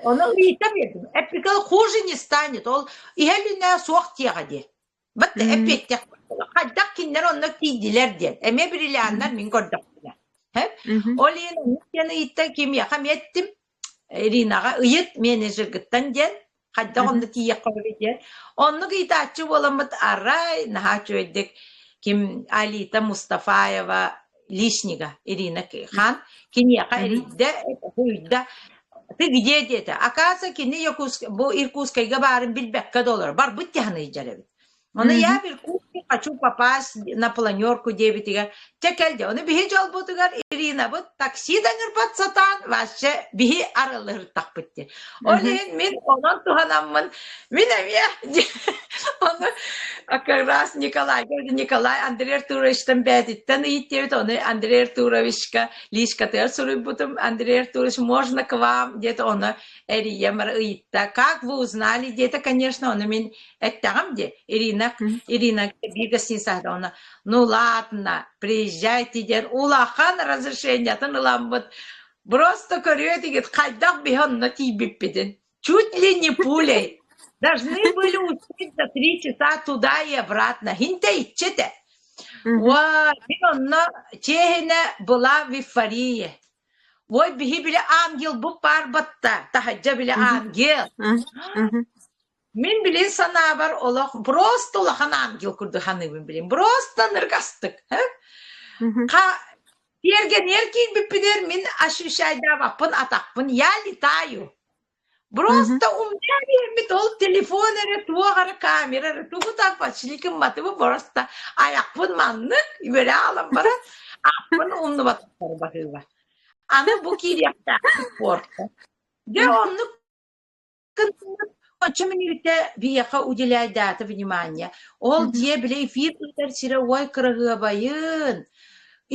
Ону ыйыта биэрдим. Эппикэл хуже не станет. Ол иһэлинэ суох диэҕэ диэ. Бат эппиэттэх хайдах кинилэр онно тиийдилэр диэн. Эмиэ бриллианнар мин көрдөхпүнэ. Ол иһин оннук диэн ыйытта кимиэхэ эмиэ эттим. Иринаҕа ыйыт менеджергыттан диэн хайдах онно тиийиэххэ сөбүй диэн. Оннук ыйытааччы буоламмыт арай наһаа үчүгэйдик ким Алита Мустафаева лишнига Ирина Хан киниэхэ эрийдэ, ыйда ты где диэтэ. Оказывается, кини Якутск, бу Иркутскайга баарын билбэккэ да олорор. Барбыт дьаһан ыйдьар эбит. Ону я в Иркутске хочу попасть на планерку диэбитигэр, чэ кэл дьэ. Ону биһи дьолбутугар Иринабыт такси да ыҥырбат сатаан, вообще биһи араллыһыртахпыт диэн. Ол иһин мин онон туһанаммын, мин эмиэ Ону как раз Николай, Николай Андрей Артуровичтан бээтиттэн ыйыт диэбит, ону Андрей Артуровичка личкатыгар суруйбутум, Андрей Артурович, можно к вам диэт, ону эрийэм ыйытта. Как вы узнали диэтэ, конечно, ону мин эттэҕим дии. Ирина, Ирина биир гостиницаҕа ону, ну ладно, приезжайте диэн улахан разрешениетын ыламмыт. Просто көрүө этигит, хайдах биһи онно тиийбиппитин. Чуть ли не пулей. Должны были успеть за 3 часа туда и обратно. Хинте иччете. Уа, мин онно чиэһинэ была в эйфории. Ой, биһи били ангел бу паар батта, таһырдьа били ангел. Мин билин санаабар олох просто улахан ангел курдук саныыбын билин. Просто ныргастык. Ха, тиэргэниэр киирбиппинэр мин ощущайдаабаппын атахпын я летаю. Просто умньа биэрбит ол телефон эрэ туох эрэ камера эрэ тугу да пошли гымматыбы просто айахпын маннык үөрэ аалан баран ааппын умнубатахтар баһыыба. Аны бу киириэхтээхпит портка. Дьэ оннук Оччо мүнүүтэ биһиэхэ уделяйдаата внимание. Ол дьиэ били эфир ыытар сирэ уой кыраһыабайын,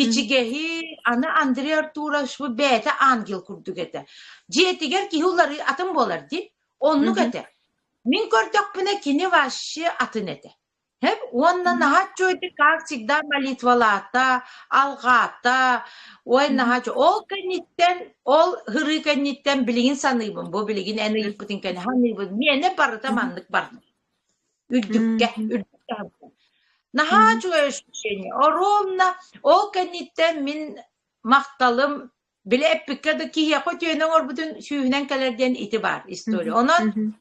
ичигэһи, аны Андрей Артурович бу бэйэтэ ангел курдук этэ. Дьиэтигэр киһи уларыы атын буолар дии. Оннук этэ. Мин көрдөхпүнэ кини вообще атын этэ. Һэп уонна наһаа үчүгэйдик как всегда молитвалаата, алҕаата, ой наһаа ол кэнниттэн, ол һырыы кэнниттэн билигин саныыбын, бу билигин эн ыйыппытыҥ кэннэ саныыбын, миэнэ барыта маннык барда. Үрдүккэ, үрдүк таһымҥа. Наһаа үчүгэй ощущение. Ровно ол кэнниттэн мин махталым били эппиккэ да киһиэхэ үтүөнү оҥорбутун сүүһүнэн кэлэр диэн ити баар история. Онон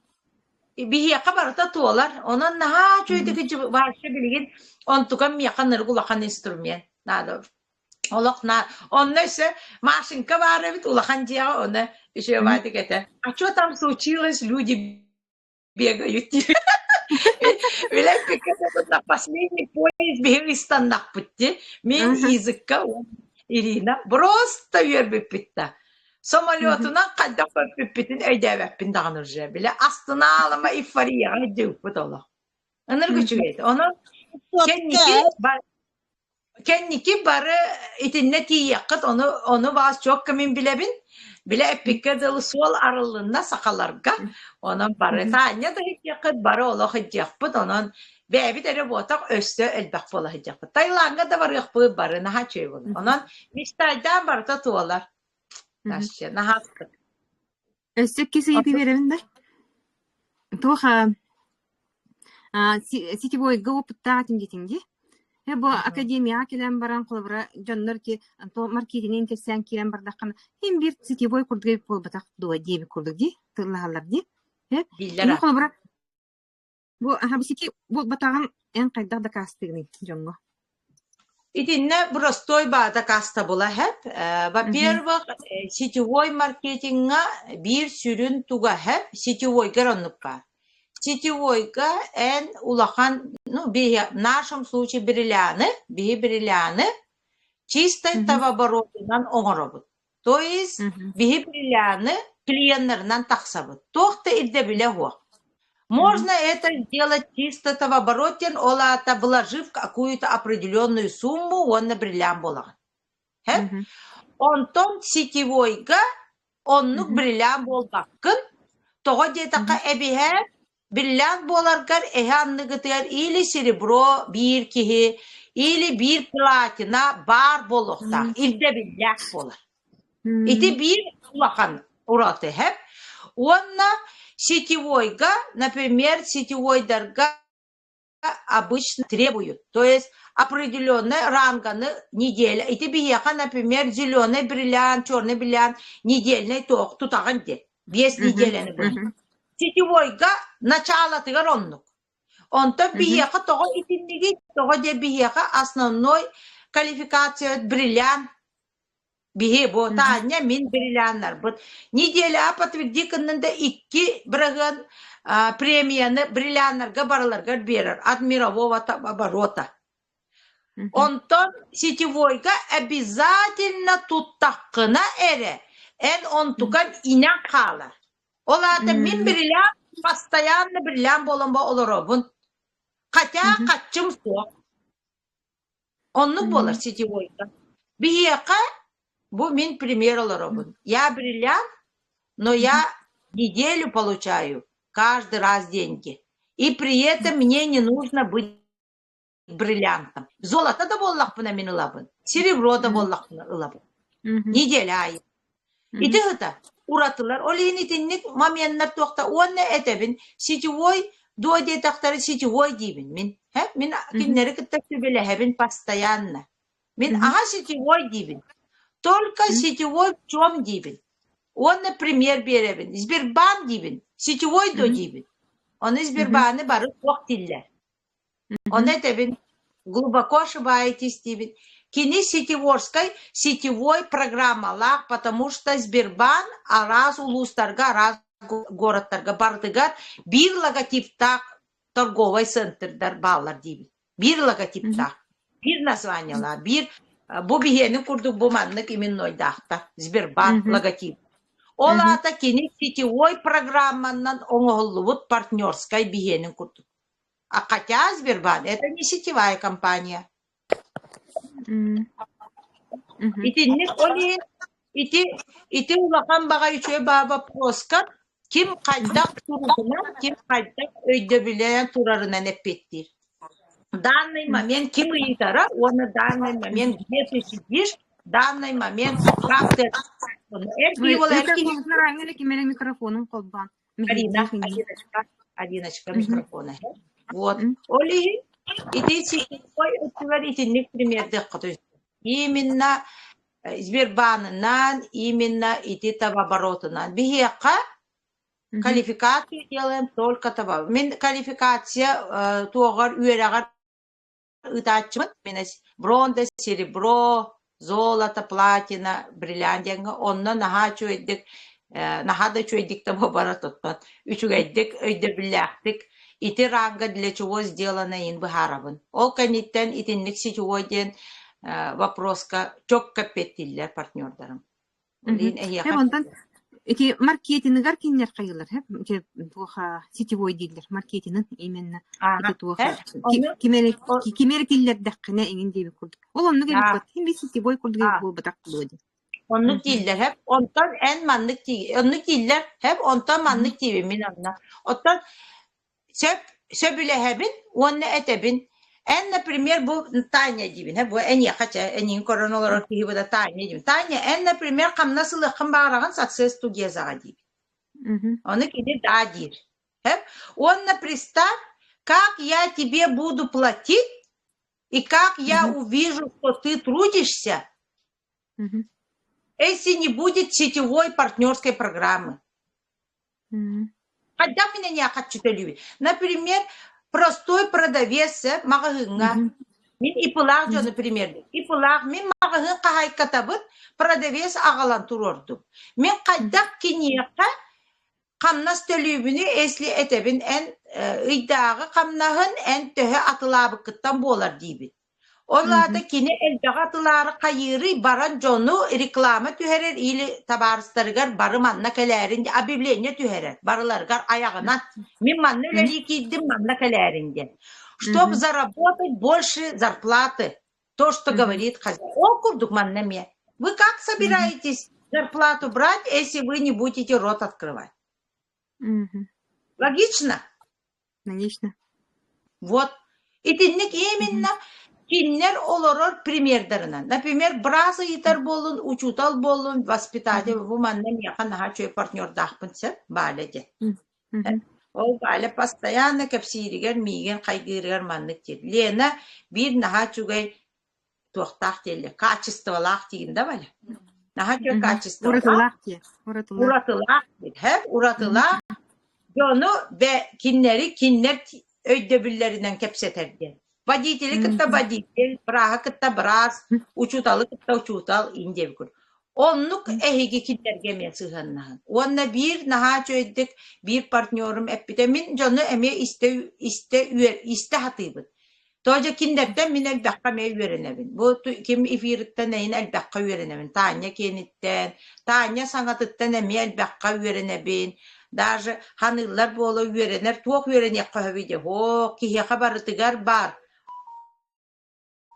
биһиэхэ барыта туолар. Онон наһаа үчүгэйдик вообще билигин онтукам миэхэ нырык улахан инструмент надо. Олох на онно өссө Машенька баар эбит улахан дьиэҕэ ону үчүгэйдик этэ. А что там случилось, люди бегают дии. Билэппиккэ на последний поезд биһиги ыстаннахпыт дии. Мин языкка Ирина просто үөрбүппүт да. Самолетунан хайдах көппүппүтүн өйдөөбөппүн даҕаны уже. Бile астынаалама эйфорияҕа дьыыппыт олох. Ынырык үчүгэй. Онон кэнники Кэнники бары итиннэ тиийиэххит, ону ону баҕас чуокка мин билэбин. Билэ эппиккэ дылы суол арыллынна сахаларга. Онон бары Таанньа да иһиттиэххит, бары олох илдьиэхпит. Онон бэйэбит эрэ буотах өссө элбэх буола сылдьыахпыт. Таилаҥҥа да барыахпыт, бары наһаа үчүгэй буолар. Онон мечтайдаан барыта туолар. Вообще наһаа астык. Өссө иккис ыйытыы биэрэбин да? Туох сетевойга опыттаах этим диэтиҥ дии. Э, бу академияҕа кэлэн баран, холобура, дьоннор ити маркетинин кэпсээн киирэн бардаххына, син биир сетевой курдук эбит буолбатах дуо диэбит курдук дии, тыллаһаллар дии. Э, Биллэр холобура, Бу аһабысики буолбатаҕын эн хайдах дакаастыыгыный дьоҥҥо? Итиннэ простой баа дакаастабыла эһэп. Во-первых, сетевой маркетиҥҥа биир сүрүн туга эһэп, сетевойгар оннук баар. Сетевойга эн улахан, ну, биһи, в нашем случае бриллианы, биһи бриллианы чистой товарооборотунан оҥоробут. То есть биһи бриллианы клиеннарынан тахсабыт. Туох да ирдэбилэ суох. Можно это сделать чисто товарооборот диэн ол аата вложив какую-то определенную сумму уонна бриллиант буолаҕын. Һэ? Онтон сетевойга оннук бриллиант буолбаккын. Тоҕо диэтэххэ эбиһээт Бриллиант буоларгар эһэ анныгытыгар или серебро биир киһи, или биир платина баар буолуохтаах, ирдэбиллээх буолар. Ити биир улахан ураты эһэм. Уонна сетевойга, например, сетевойдарга обычно требуют, то есть определенной ранганы неделя. Ити биһиэхэ, например, зеленый бриллиант, черный бриллиант недельный туох тутаҕын дии. 5 неделяны быһа. Сетевойга началатыгар оннук. Онтон биһиэхэ тоҕо итиннигий? Тоҕо диэ биһиэхэ основной квалификация бриллиант Биһи бу Таня мин бриллианнарбыт. Неделя подтверди гыннын да 2 бырыһыан премияны бриллианнарга барыларгар биэрэр от мирового оборота. Онтон сетевойга обязательно туттаххына эрэ эн онтукан инэн хаалар. Ол аата мин бриллиант постоянно бриллиант буолан олоробун. Хотя хаччым суох. Оннук буолар сетевойга. Биһиэхэ бу мин пример олоробун. Я бриллиант, но я неделю получаю каждый раз деньги. И при этом мне не нужно быть бриллиантом. Золото да буоллахпына мин ылабын, серебро да буоллахпына ылабын. Неделя аайы. Ити ыта уратылар. Ол иһин итинник моменнар туохта уонна этэбин сетевой дуо диэтэхтэрэ сетевой диибин мин. Һэ? Мин кинилэри кытта сүбэлэһэбин постоянно. Мин аһа сетевой диибин. Только сетевой в чем диибин. Уонна пример биэрэбин. Сбербанк диибин. Сетевой дуо диибин. Ону Сбербааны бары суох дииллэр. Ону этэбин, глубоко ошибаетесь диибин. Кини сетеворскай сетевой программалаах, потому что Сбербанк араас улуустарга, араас городтарга барытыгар биир логотиптаах торговай центрдар бааллар диибин. Биир логотиптаах, биир названиелаах, биир бу биһиэнин курдук бу маннык именнойдаахтар Сбербанк логотип. Ол аата кини сетевой программанан оҥоһуллубут партнерскай биһиэнин курдук. А хотя Сбербанк это не сетевая компания. Итинник ол иһин ити ити улахан баҕа үчүгэй баа боппуруоска ким хайдах туругунан, ким хайдах өйдөбүлээн турарынан эппиэттиир. Данный момент ким ыйытара уонна данный момент где ты сидишь, данный момент как ты эр киһи ол эр киһи Ким эрэ микрофонун холбоон. Арина, Алиночка, Алиночка микрофона. Вот. Ол иһин ити сетевой өттүгэр итинник примердиэххэ Именно Сбербанынан, именно ити товарооборотунан. Биһиэхэ квалификацию делаем только товар. Мин квалификация туоҕар үөрэҕэр ыытааччыбын. Мин бронза, серебро, золото, платина, бриллиант диэҥҥэ онно наһаа үчүгэйдик наһаа да үчүгэйдик да буолбара туттан үчүгэйдик өйдөбүллээхтик ити ранга для чего сделано иин быһаарабын. Ол кэнниттэн итинник сетевой диэн вопроска чокко эппиэттииллэр партнердарым. Билигин эһиэхэ Онтон ити маркетингар кинилэр хайыылар ити туох сетевой дииллэр маркетинын именно ити туох ким эрэ ким эрэ киллэрдэххинэ эҥин диэбит курдук. Ол оннук эбит бат. Ким би сетевой курдук эбит буолбатах буолуо дии. Оннук дииллэр һэп. Онтон эн маннык дии оннук дииллэр һэп. Онтон маннык диибин мин онно. Оттон Сөп, сөбүлэһэбин уонна этэбин. Эн, например, бу Таня диибин, бу эйиэхэ чэ, эйигин көрөн олорор киһи бу да Таня диибин. Таня, эн, например, хамнас ылыаххын баҕараҕын Success Together-ҕа диибин. Ону кини да диир. Уонна представь, как я тебе буду платить и как я увижу, что ты трудишься, если не будет сетевой партнерской программы. Хайдах мин эйиэхэ төлүүбүн? Например, простой продавец маҕаһыыҥҥа мин ИП-лаах дьону примердим. ИП-лаах мин маҕаһыын хаһаайкатабын продавец аҕалан туруордум. Мин хайдах киниэхэ хамнас төлүүбүнүй, если этэбин эн ыйдааҕы хамнаһын эн төһө атылаабыккыттан буолар диибин. Ол аата кини элбэҕи атылаары хайыырый баран дьону реклама түһэрэр или табаарыстарыгар бары манна кэлээрин объявление түһэрэр барыларыгар айаҕынан мин манна үлэлии киирдим манна кэлээрин диэн чтоб заработать больше зарплаты то что говорит хозяин ол курдук манна эмиэ вы как собираетесь зарплату брать если вы не будете рот открывать логично Логично. Вот. Итинник именно кинилэр олорор примердарынан. Например, быраас ыйытар буоллун, учуутал буоллун, воспитатель бу манна миэхэ наһаа үчүгэй партнердаахпын сөп, Валя диэн. Ол Валя постоянно кэпсииригэр миигин хайгыырыгар маннык диир. Лена биир наһаа үчүгэй туохтаах дииллэр, качестволаах диигин да Валя? Наһаа үчүгэй качестволаах. Уратылаах диэ. Уратылаах. Уратылаах диир. Һэ, уратылаах дьону бэ кинилэри кинилэр өйдөбүллэринэн кэпсэтэр диэн. Водители кытта водитель, бырааһы кытта быраас, учууталы кытта учуутал ин диэбит курдук. Оннук эһиги кинилэргэ эмиэ сыһыаннаһын. Уонна биир наһаа үчүгэйдик биир партнерум эппитэ мин дьону эмиэ истэ истэ истэ сатыыбын. Тоҕо дьэ кинилэртэн мин элбэххэ эмиэ үөрэнэбин. Бу ким эфириттэн эйин элбэххэ үөрэнэбин. Таня киэниттэн, Таня саҥатыттан эмиэ элбэххэ үөрэнэбин. Даже ханыыллар буола үөрэнэр туох үөрэниэххэ сөбүй диэ. Һоо, киһиэхэ барытыгар баар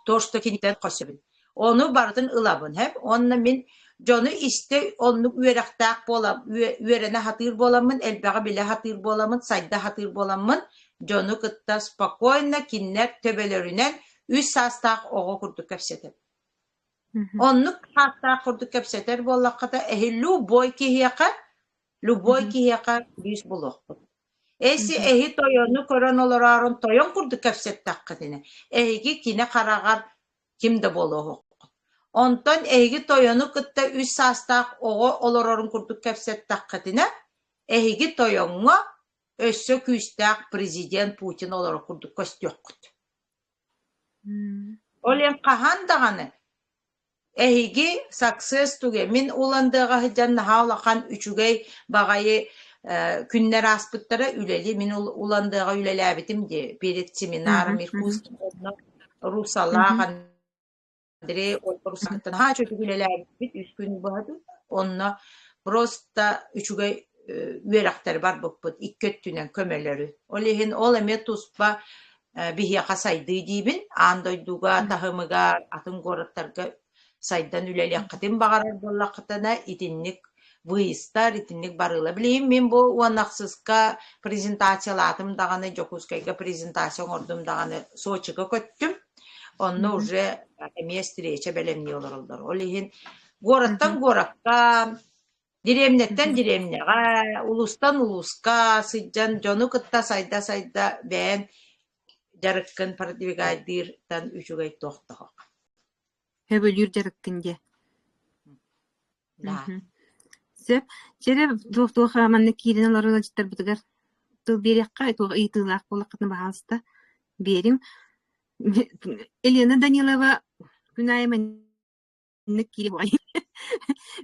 то, что киниттэн хосөбүн. Ону барытын ылабын һэп. Уонна мин дьону истэ оннук үөрэхтээх буола үөрэнэ сатыыр буоламмын, элбэҕи билэ сатыыр буоламмын, сайда сатыыр буоламмын, дьону кытта спокойно кинилэр төбөлөрүнэн үс саастаах оҕо курдук кэпсэтэбин. Оннук саастаах курдук кэпсэтэр буоллаххыта, эһи любой киһиэхэ, любой киһиэхэ күүс булуохпут. Эси эһи тойону көрөн олороорун тойон курдук кэпсэттэххитинэ, эһиги кини хараҕар ким да буолуоһуккут. Онтон эһиги тойону кытта үс саастаах оҕо олорорун курдук кэпсэттэххитинэ, эһиги тойоҥҥо өссө күүстээх президент Путин олорор курдук көстүөххүт. Ол иһин хаһан даҕаны Эһиги success туге мин Уландыаҕа сылдьан наһаа улахан үчүгэй баҕайы күннэр ааспыттара үлэли мин Уландыаҕа үлэлээбитим дии перед семинаром Иркутск Русалаах Андрей Ольга Русалыттан наһаа үчүгэй үлэлээбиппит үс күн быһа онно просто үчүгэй үөрэхтэри барбыппыт икки өттүнэн көмөлөрү ол иһин ол эмиэ туспа биһиэхэ сайдыы диибин. Аан дойдуга таһымыгар, атын куораттарга сайдан үлэлиэххитин баҕарар буоллаххытына, итинник выездтар, итинник барыылар. Билигин мин бу уон ахсыска презентациялаатым даҕаны, Дьокуускайга презентация оҥордум даҕаны, Сочига көттүм. Онно уже эмиэ встреча бэлэмнии олороллор. Ол иһин куораттан куоракка, Дэриэбинэттэн дэриэбинэҕэ, улуустан улууска сылдьан дьону кытта сайда-сайда бэйэҥ дьарыккын продвигайдыыртан үчүгэй туох да суох. Сөбүлүүр дьарыккын диэ. Да. Сөп. Чэрэ туох-туох манна киирэн олорор ыалдьыттарбытыгар тыл биэриэххэ, туох ыйытыылаах буоллаххытына баһаалыста биэриҥ. Елена Данилова күн аайы Инник киириэ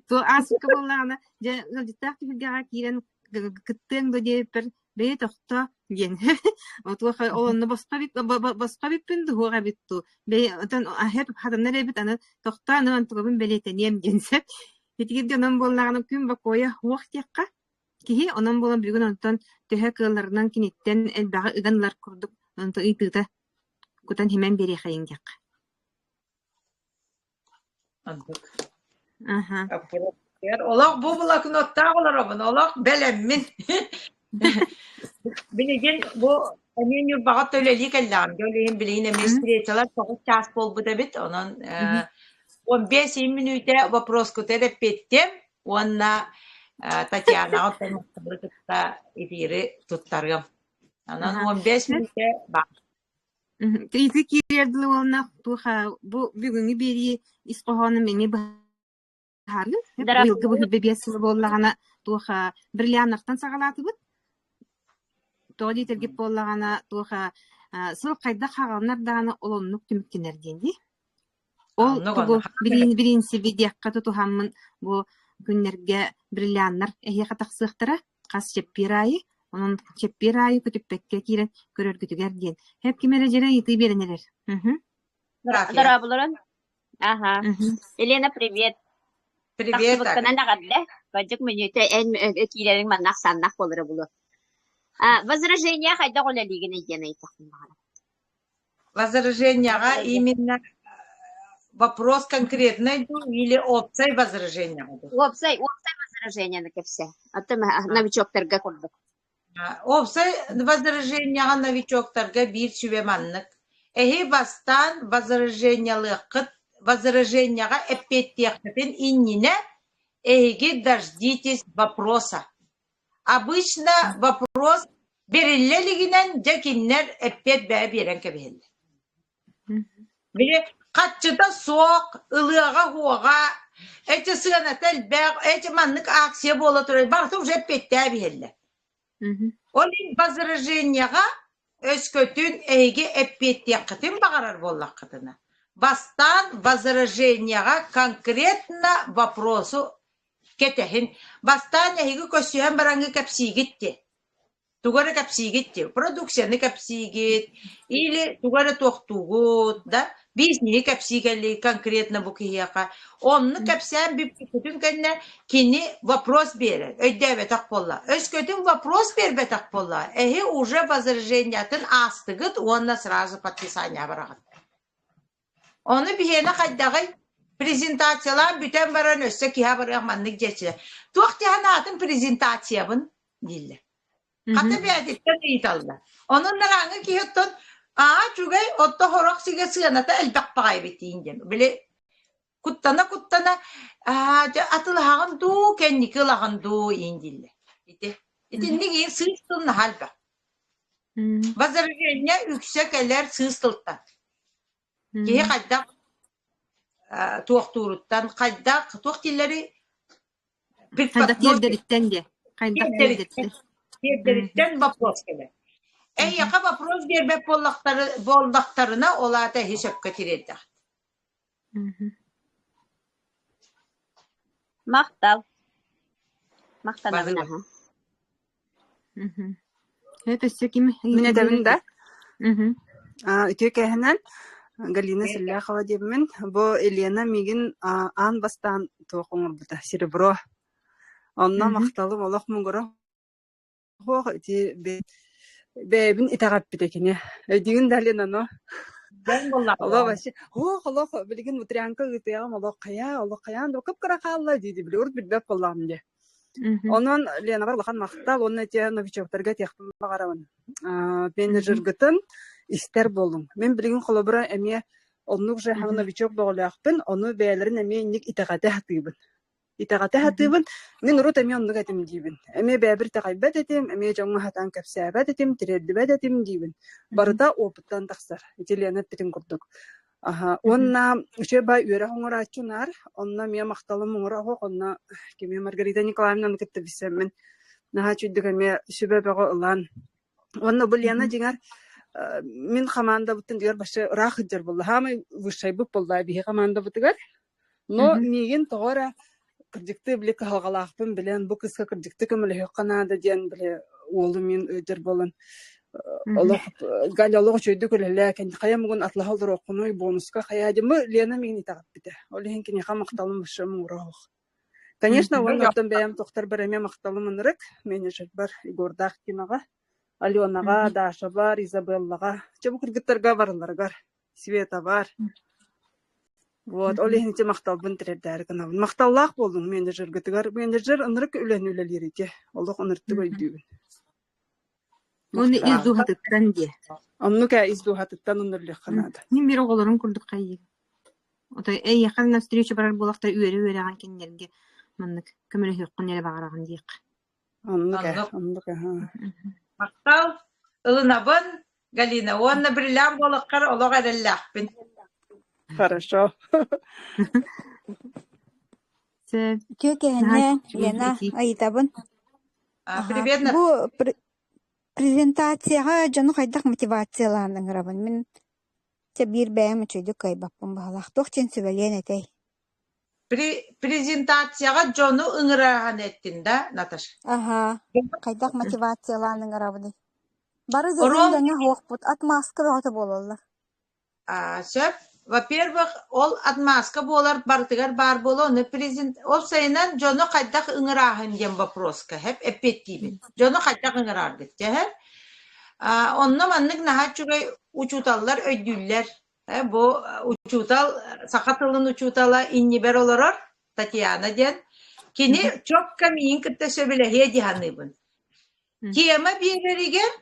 Туох ааспыкка буоллаҕына, дьэ ыалдьыттаах түһүлгэҕэ киирэн кыттыаҥ дуо диэбиппэр, бэйэ тохтоо диэн. Отуох ол онно босхо эбит босхо эбиппин дуу, суох эбит дуу. Бэйэ отон аһеп хатанар эбит аны тохтоо аны онтукабын бэлиэтэниэм диэн сөп. Итигиргэ онон буоллаҕына күн бокуойа суох диэххэ киһи онон буолан бүгүн онтон төһө кыалларынан киниттэн элбэҕи ыган ылар курдук онтон ыйытыыта кутан химэн биэриэхэйиҥ диэххэ. Оннук. Аха. Олох бу блокноттаах олоробун, олох бэлэммин. Билигин бу эмиэ Ньурбаҕа үлэлии кэллэҕим. Дьэ, ол иһин билигин эмиэ встречалар тоҕус чаас буолбут эбит. Онон 15 мүнүүтэ вопроскутугар эппиэттиэм уонна Татьянаҕа оттон кытта эфири туттарыам. Онон 15 мүнүүтэ баар. Ыйытыы киириэр дылы уонна туох бу бүгүҥҥү биэрии ис хоһоонун эмиэ быһаарыы. Быйылгы бу 25 сыл буоллаҕына туох бриллианнартан саҕалаатыбыт. Тоҕо диэтэргит буоллаҕына туох сыл хайдах хааланар даҕаны ол оннук түмүктэнэр диэн дии. Ол Оннук тугу оннук. бириинсиби диэххэ тутуһаммын бу күннэргэ бриллианнар эһиэхэ тахсыахтара хас чэппиэр аайы. Онон чэппиэр аайы көтүппэккэ киирэн көрөргүтүгэр диэн. Һэп ким эрэ дьэрэ ыйытыы биэрэн эрэр. Мгм. Здравия. Дорооболорун. Аха. Мгм. Елена, привет. Привет, Ага. Тахсыбыккынан эҕэрдэ. Бадьык мүнүүтэ эн киирэриҥ манна ахсааннаах буолара буолуо. А, возражение хайдах үлэлиигиний диэн ыйытахпын баҕарабын. Возраженияҕа именно вопрос конкретный дуу или опция возражения дуу? Уопсай, уопсай возражениены кэпсээ. Оттон новичоктарга курдук. Уопсай возраженияҕа новичоктарга биир сүбэ маннык. Эһи бастаан возражениялыаххыт, возраженияҕа эппиэттиэххитин иннинэ эһиги дождитесь вопроса. Обычно вопрос бэриллэ илигинэн дьэ кинилэр эппиэт бэйэ биэрэн кэбиһэллэр. Били хаччыта суох, ылыаҕа-уоҕа, эти сыаната элбэх, эти маннык акция буола турар, барыта уже эппиэттээб иһэллэр. Ол иһин возражениеҕа өскөтүн эһиги эппиэттиэххитин баҕарар буоллаххытына, бастаан возражениеҕа конкретно вопросу Кэтэһин, бастаан эһиги көрсүһэн бараҥҥы кэпсиигит дии. Тугу эрэ кэпсиигит дии, продукцияны кэпсиигит или тугу эрэ туохтуугут да. Бизнеһи кэпсии кэллигит конкретно бу киһиэхэ. Онну кэпсээн бүппүккүтүн кэннэ кини вопрос биэрэр, өйдөөбөтөх буолла. Өскөтүн вопрос биэрбэтэх буолла, эһи уже возражениятын аастыгыт уонна сразу подписание бараҕыт. Ону биһиэнэ хайдаҕый? Презентациялаан бүтэн баран өссө киһи абырыах маннык диэччилэр. Туох диэн аатын презентациябын дииллэр. Хата бэйэтиттэн ыйыталлар. Онон нарааҥҥы киһи оттон аа үчүгэй отто сорох сигэ сыаната элбэх баҕайы эбит диэн. Били куттана-куттана аа дьэ атылаһаҕын дуу, кэнники ылаҕын дуу иин дииллэр. Ити итинник иин сыыс тыл наһаа элбэх. Возражение үксэ кэлэр сыыс тылтан. Киһи хайдах туохтууруттан, хайдах туох дииллэрий Хайдах тиэрдэриттэн диэ. Хайдах тиэрдэриттэн. Тиэрдэриттэн вопрос кэлэр. Эйиэхэ вопрос биэрбэт буоллахтарына, ол аата эһи сөпкө тириэрдэҕит. Махтал. Махтанабын аһа. Это өссө ким Мин этэбин да? Үтүө кээһинэн Галина Селляхова диэбимин. Бу Елена миигин аан бастаан туох оҥорбута серебро. Онно махталым олох муҥура суох ити бэйэбин итэҕэппитэ кини. Өйдүүгүн да Лена но? Олох вообще ох олох билигин утрянка ыытыаҕым олох хайаа олох хайаан да кып-кыра хаалла дии били урут билбэт буоллаҕым дии. Онон Ленаҕа улахан махтал уонна ити новичоктарга этиэхпин баҕарабын. Менеджергытын истэр буолуҥ. Мин билигин холобура эмиэ оннук же новичок бөҕөлөөхпүн, ону бэйэлэрин эмиэ инник итэҕэтэ сатыыбын. Итэҕэтэ сатыыбын. Мин урут эмиэ оннук этим диибин. Эмиэ бэйэбэр итэҕэйбэт этим, эмиэ дьоҥҥо сатаан кэпсээбэт этим, тириэрдибэт этим диибин. Барыта опыттан тахсар. Ити Лена эппитин курдук. Аһа, уонна үчүгэй баай үөрэх оҥорооччу наар, онно эмиэ махталым муҥура оһох, онно кими Маргарита Николаевнаны кытта билсэммин наһаа үчүгдүк эмиэ сүбэ бөҕө ылан. Уонна бу Лена дьиҥэр мин хамаандабыттан дьиҥэр вообще ыраах сылдьар буолла, саамай высшайбыт буолла биһи хамаандабытыгар. Но миигин тоҕо эрэ кырдьыктыы били кыһалҕалаахпын билэн, бу кыыска кырдьыктыы көмөлөһүөххэ наада диэн били уолум мин ыалдьар буолан олох Галя олох үчүгэйдик үлэлээ, хайа муҥун атлаһа олоруоххунуй, бонуска хайаа диэн бу Лена миигин итэҕэппитэ. Ол иһин киниэхэ махталым вообще муҥура суох. Конечно, уонна оттон бэйэм тохторбор эмиэ махталым ынырык менеджербар Егордаах Тимаҕа, Аленаҕа, Дашабар, Изабеллаҕа, чэ бу кыргыттарга барыларыгар Света бар. Вот, ол иһин ити махталбын тириэрдээри гынабын. Махталлаах буоллуҥ менеджергытыгар. Менеджер ынырык үлэни үлэлиир ити. Олох ынырыктык өйдүүбүн. Уонна ис дууһатыттан диэ. Оннук ээ, ис дууһатыттан ынырылыахха наада. Мин биир оҕолорум курдук хайыы. Отой эйиэхэ на встречу барар буолахта үөрэ-үөрэҕин кинилэргэ маннык көмөлөһүөххүн эрэ баҕараҕын диэххэ. Оннук ээ, оннук ээ. Махтал, ылынабын, Галина, уонна бриллиант буолаххар олох эрэллээхпин. Хорошо. Үтүө киэһэннэ, Лена, ыйытабын. Привет, Бу презентацияҕа дьону хайдах мотивациялаан ыҥырабын? Мин чэ биир бэйэм үчүгэйдик кыайбаппын баһылаах. Туох диэн сүбэлиэн этэй? Презентацияҕа дьону ыҥырааһын эттин да, Наташа? Аһаа, хайдах мотивациялаан ыҥырабыный? Бары да иллэҥэ суохпут, отмазка бөҕөтө буолаллар. Сөп. Во-первых, ол отмазка буолар барытыгар баар буолуо, ону презент... Ол сайынан дьону хайдах ыҥырааһын диэн вопроска хэп эппиэттиибин. Дьону хайдах ыҥырааргыт дьэ Онно маннык наһаа үчүгэй учууталлар өйдүүллэр. Бу учуутал, саха тылын учуутала иннибэр олорор Татьяна диэн. Кини чопка миигин кытта сөбүлэһиэ дии саныыбын. Тема биэрэригэр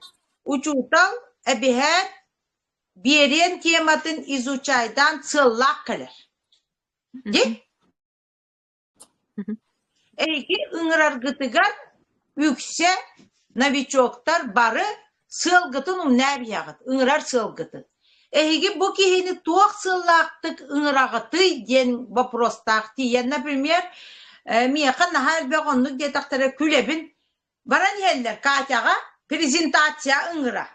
учуутал эбиһээт биэриэн тематын изучайдаан сыаллаах кэлэр. Дии? Эһиги ыҥыраргытыгар үксэ новичоктар бары сыалгытын умнаа биһэҕит, ыҥырар сыалгытын. Эһиги бу киһини туох сыаллаахтык ыҥыраҕытый диэн вопростаах тиийэн, например, миэхэ наһаа элбэх оннук диэтэхтэрэ күлэбин. Баран иһэллэр Катяҕа презентация ыҥыра.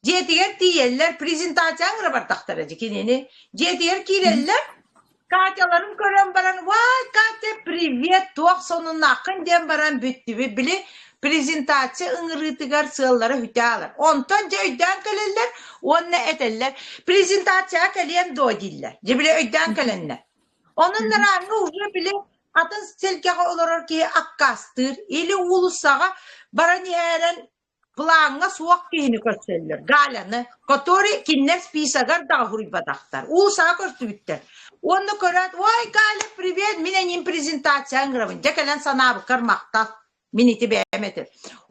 Дьиэтигэр тиийэллэр, презентация ыҥыра бардахтара дьи кинини. Дьиэтигэр киирэллэр, Катяларын көрөн баран, «Вай, Катя, привет, туох сонуннааххын?» диэн баран бүттүбүт. Били. Презентация ыҥырыытыгар сыаллара үтэ аалар. Онтон дьэ өйдөөн кэлэллэр уонна этэллэр презентацияҕа кэлиэн дуо дииллэр. Дьэ били өйдөөн кэлэннэр. Онон нарааҥҥа уже били атын сэлгэҕэ олорор киһи аккаастыыр или уулуссаҕа баран иһээрэн Плаҥҥа суох киһини көрсөллөр, Галяны, который кинилэр списогар даҕа суруйбатахтар. Уулусаҕа көрсүбүттэр. Уонна көрөөт, ой, Галя, привет, мин эйиин презентация ыҥырабын. Дьэ кэлэн санаабыккар махтал. Мин ити бэйэм этим.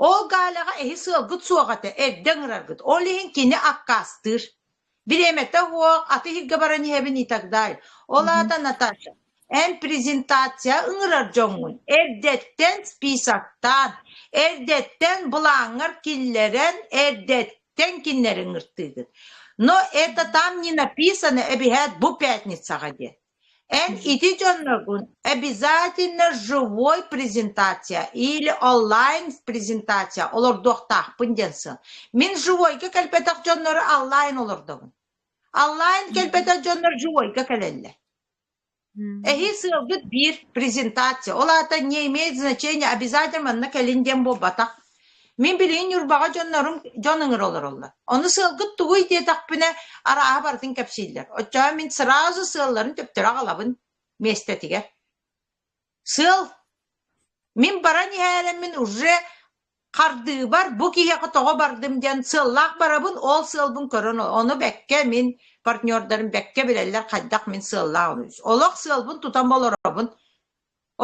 Ол Галяҕа эһи сыалгыт суох этэ, эрдэ ыҥыраргыт. Ол иһин кини аккаастыыр. Бириэмэтэ суох, аты иһиргэ баран иһэбин и так далее. Ол аата Наташа, эн презентация ыҥырар дьоҥҥун эрдэттэн списоктаан, эрдэттэн былааҥҥар киллэрэн, эрдэттэн кинилэри ыҥыртыыгын. Но это там не написано эбиһээт бу пятницаҕа диэн. Эн ити дьонноргун обязательно живой презентация или онлайн презентация олордуохтаахпын диэн сыал. Мин живойга кэлбэтэх дьоннору онлайн олордобун. Онлайн кэлбэтэх дьоннор живойга кэлэллэр. Эһи сыалгыт биир презентация. Ол аата не имеет значения обязательно манна кэлин диэн буолбатах. Мин билигин Ньурбаҕа дьоннорум дьон ыҥыра олороллор. Ону сыалгыт тугуй диэтэхпинэ, арааһа барытын кэпсииллэр. Оччоҕо мин сразу сыалларын төптөрү аҕалабын миэстэтигэр. Сыал мин баран иһээрэммин уже хардыыбар бу киһиэхэ тоҕо бардым диэн сыаллаах барабын, ол сыалбын көрөн ону бэккэ мин партнердарым бэккэ билэллэр хайдах мин сыаллаах Олох сыалбын тутан олоробун.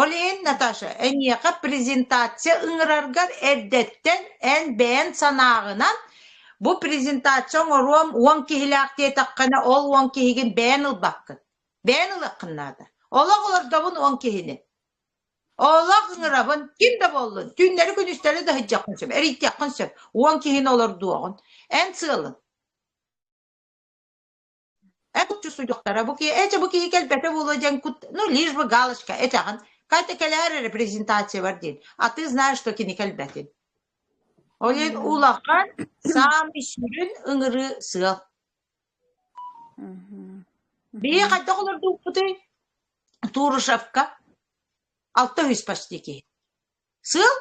Ол иһин, Наташа, эйиэхэ презентация ыҥыраргар эрдэттэн эн бэйэн санааҕынан бу презентация оҥоруом 10 киһилээх диэтэххинэ, ол 10 киһигин бэйэн ылбаккын. Бэйэн ылыаххын наада. Олох олордобун 10 киһини. Олох ыҥырабын, ким да буоллун, түүннэри-күнүстэри да сылдьыаххын сөп, эрийдиэххин сөп. 10 киһини олордуоҕун. Эн сыалын. Суйдуктара бу киһи ээ бу киһи кэлбэтэ буолуо диэн кут ну лишь бы галочка этэҕин Катя кэлээр эрэ презентациябар диэн а ты знаешь что кини кэлбэтин ол иһин улахан саамай сүрүн ыҥырыы сыал биһи хайдах олордубуппутуй Турушевка 600 почти киһи Сыал?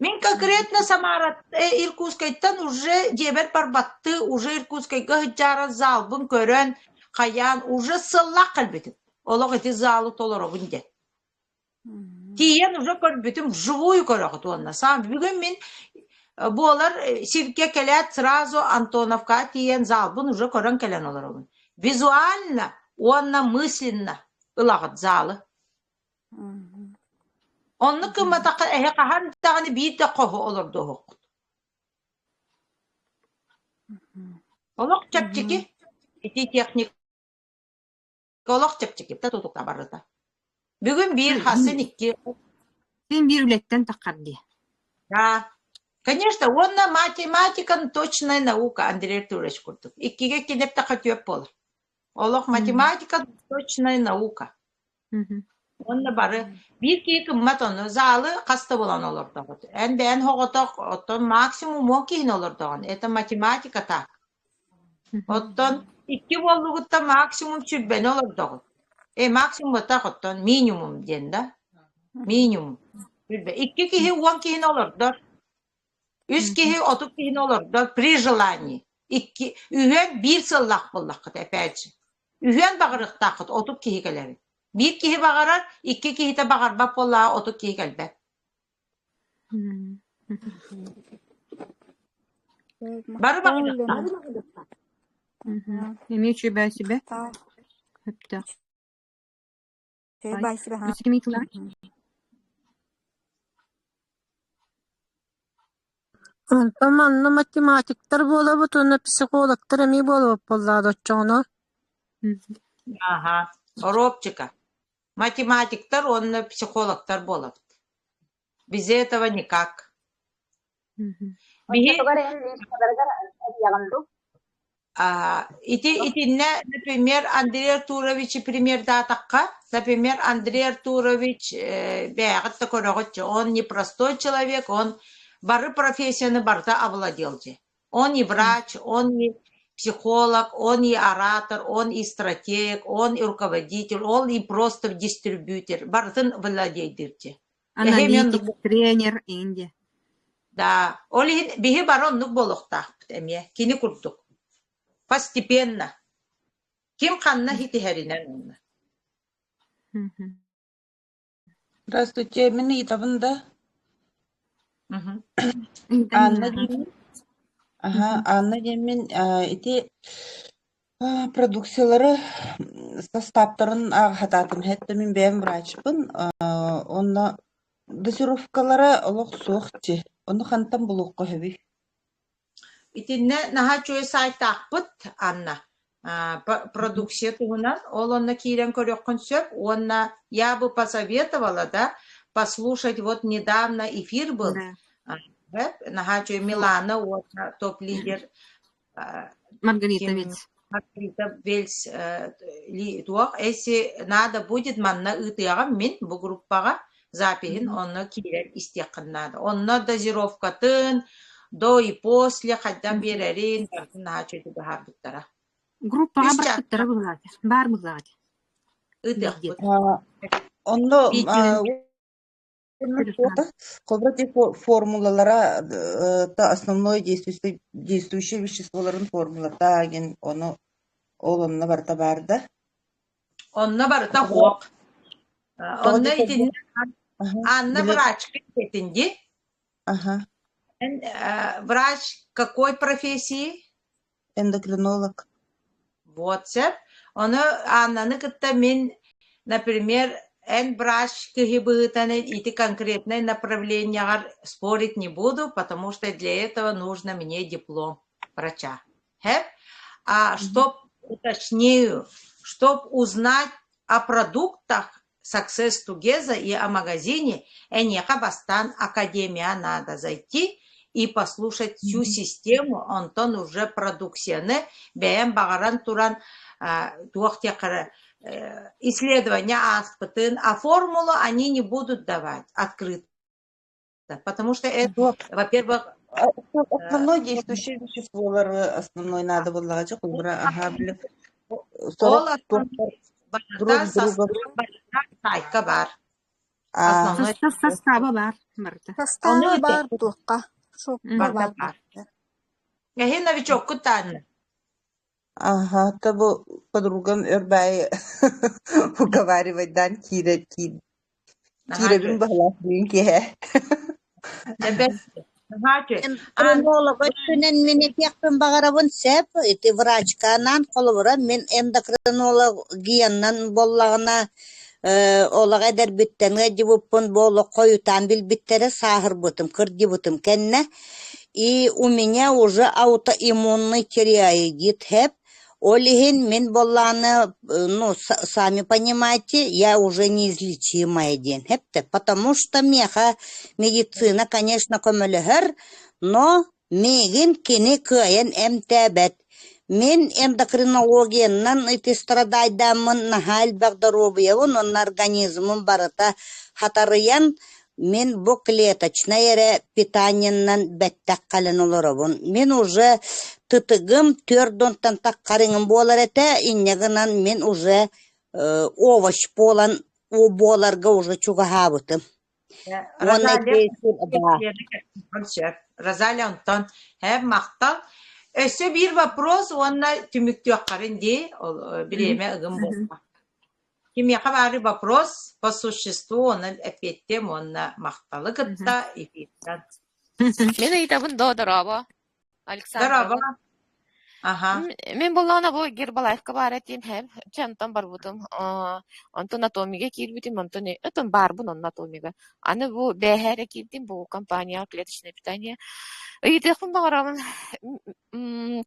Мин конкретно Самара Иркутскайтан уже дьиэбэр барбаттыы, уже Иркутскайга сылдьааран залбын көрөн, хайаан, уже сыллаах кэлбитим. Олох ити залы толоробун диэн. Тиийэн уже көрбүтүм, вживую көрөҕүт уонна. Саам бүгүн мин буолар сиргэ кэлээт сразу Антоновкаҕа тиийэн залбын уже көрөн кэлэн олоробун. Визуально уонна мысленно ылаҕыт залы. Оннук гымматахха эһи хаһан даҕаны биир да хоһу олордуоһуккут. Олох чэпчэки. Ити техника олох чэпчэки тутута барыта. Бүгүн биир, хасын икки. Син биир үлэттэн таххар дии. Да. Конечно, уонна математика точная наука Андрей Артурович курдук. Иккигэ кинэптэхэ түөп буолар. Олох математика точная наука. Уонна бары биир киһи кыммат ону залы хас да буолан олордоҕут. Эн бэйэн оҕотох, оттон максимум 10 киһини олордоҕун. Это математика так. Оттон икки буоллугуттан максимум сүүрбэни олордоҕут. Э, максимум так оттон минимум диэн да. Минимум. Сүүрбэ. Икки киһи 10 киһини олордор. Үс киһи 30 киһини олордор при желании. Икки, үһүөн биир сыллаах буоллаххыт опять же. Үһүөн баҕарыахтааххыт 30 киһи кэлэрин. Биир киһи баҕарар, икки киһитэ баҕарбат буоллаҕа 30 киһи кэлбэт. Бары баҕарыахтаах. Эмиэ үчүгэй сүбэ. Сөптөөх. Онтон манна математиктар буолабыт уонна психологтар эмиэ буолабыт буоллаҕа оччоҕуна Аха, оробчика. Математиктар уонна психологтар буолабыт. Без этого никак. Биһи Оччотугар эн личкаларыгар эбиэҕин дуу? Ити итиннэ, например, Андрей Артуровичи примердаатахха, например, Андрей Артурович бэйэҕит да көрөҕүт он не простой человек, он бары профессияны барыта овладел дьэ. Он и врач, он и психолог, он и оратор, он и стратег, он и руководитель, он и просто дистрибьютор. Барытын владейдир дьэ. Аналитик, тренер, инде. Да, ол иһин биһи бары оннук буолуохтаахпыт эмиэ, кини курдук. Постепенно. Ким ханна хитиһэринэн онно. Здравствуйте, мин ыйытабын да? Анна диэммин. Аха, Анна диэммин ити продукциялары састааптарын ааҕа Хэттэ мин бэйэм врачпын. Онно дозировкалара олох суох дии. Ону хантан булуохха сөбүй? Итиннэ наһаа үчүгэй саайтаахпыт, Анна. Продукция туһунан ол онно киирэн көрүөххүн сөп уонна я бы посоветовала да послушать вот недавно эфир был наһаа үчүгэй Милана уонна топ-лидер Маргарита Вельс. Маргарита Вельс туох если надо будет манна ыытыаҕым мин бу группаҕа запиһын онно киирэн истиэххин наада. Онно дозировкатын до и после хайдах биэрэрин барытын наһаа үчүгэй быһаарбыттара. Группаҕа барбыттара быһыылаах баар быһыылаах Ыытыахпыт. Онно Холобура формулалара основной действующее веществоларын формулата диэн ону ол онно барыта баар да? Онно барыта суох. Онно итиннэ Анна врачка этин дии. Ага. Врач какой профессии? Эндокринолог. Вот сөп. Ону Аннаны кытта мин, например, эн врач киһи быһыытынан ити конкретнай направлениеҕар спорить не буду, потому что для этого нужно мне диплом врача. Хэп? А чтоб уточнею, чтоб узнать о продуктах Success Together и о магазине, эйиэхэ бастаан академия надо зайти и послушать всю систему, онтон уже продукцияны бэйэм баҕаран туран туох диэххэ исследование ааспытын, а формулу они не будут давать открыто. Потому что это, во-первых, Основной действующее веществолар основной надо было холобура аха били ол друг друга саайка баар. Основной состава баар барыта. Состава баар туохха? Шоппа баар. Эһи новичоккут таанна. Ага, то бу подругам өр баайы уговаривайдаан киирэ киир Киирэбин баһылаах бүгүн киэһэ. Эндокринолог өттүнэн мин этиэхпин баҕарабын сөп. Ити врачканаан холобура мин эндокринологиянан буоллаҕына э, олох эдэрбиттэн ыалдьыбыппын бу олох хойутаан билбиттэрэ сааһырбытым, кырдьыбытым кэннэ. И у меня уже аутоиммунный тиреоидит ХЭП Ол иһин мин буоллаҕына, ну, сами понимаете, я уже неизлечимая диэн эптэ. Потому что миэхэ медицина, конечно, көмөлөһөр, но миигин кини кыайан эмтээбэт. Мин эндокринологиянан ити страдайдааммын наһаа элбэх доруобуйабын уонна организмым барыта хатарыйан Мин бу клеточнай эрэ питаниеннан бэттэх кэлэн олоробун. Мин уже тытыгым түөрт таххарыҥым буолар этэ, инньэ гынан мин уже овощ буолан буоларга уже чугаһаабытым. Уонна Розалия онтон һэ махтал. Өссө биир вопрос уонна түмүктүөххэрин дии, ол бириэмэ ыгым буолла. Кимиэхэ баары вопрос по существу онон эппиэттиэм уонна махталы кытта эфиртэн. Мин ыйытабын доо дорообо. Дорообо. Александровна. Аха. Мин буллаҕына бу Гербалайфка баар этим һэм. Чэ онтон барбытым. Онтон Атомига киирбитим, онтон отон баарбын онно Атомига. Аны бу бээһээ эрэ киирдим бу компанияҕа клеточное питание. Ыйытыахпын баҕарабын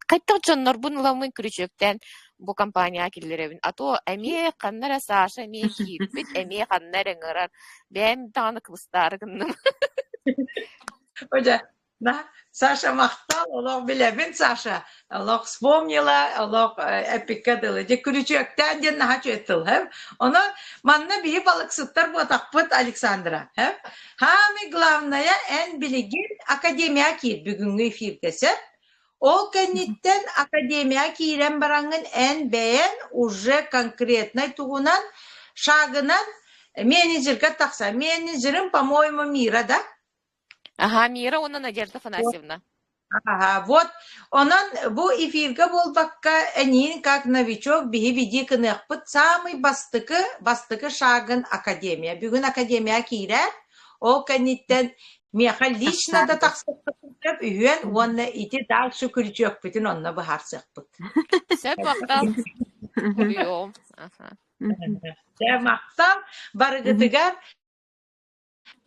Хайдах дьоннорбун ыламмын күрүчүөктээн бу компанияҕа киллэрэбин, а то эмиэ ханна эрэ Саша эмиэ киирбит, эмиэ ханна эрэ ыҥырар, бэйэм даҕаны кыбыстаары гынным. Дьэ, да, Саша махтал, олох билэбин Саша, олох вспомнила, олох эпиккэ дылы. Дьэ, күрүчүөктээн диэн наһаа үчүгэй тыл, һэм. Онон манна биһи балыксыттар буотахпыт Александра, һэм. Самое главное, эн билигин академияҕа киир бүгүҥҥү эфиргэ сөп. Ол кэнниттэн академияҕа киирэн бараҥҥын эн бэйэн уже конкретнай тугунан шагынан менеджергэ тахса. Менеджерым, по-моему, Мира, да? Аһаа, Мира уонна Надежда Афанасьевна. Аха, вот. Онон бу эфиргэ буолбакка, эниин как новичок биһи види кыныахпыт самый бастакы, бастакы шагын академия. Бүгүн академия киирэр, ол кэнниттэн миэхэ лично да тахсыахпытын сөп үһүөн уонна ити дальше күрдьүөкпүтүн онно быһаарсыахпыт. Сөп, махтал. Прием. Аха. Дьэ, махтал барыгытыгар.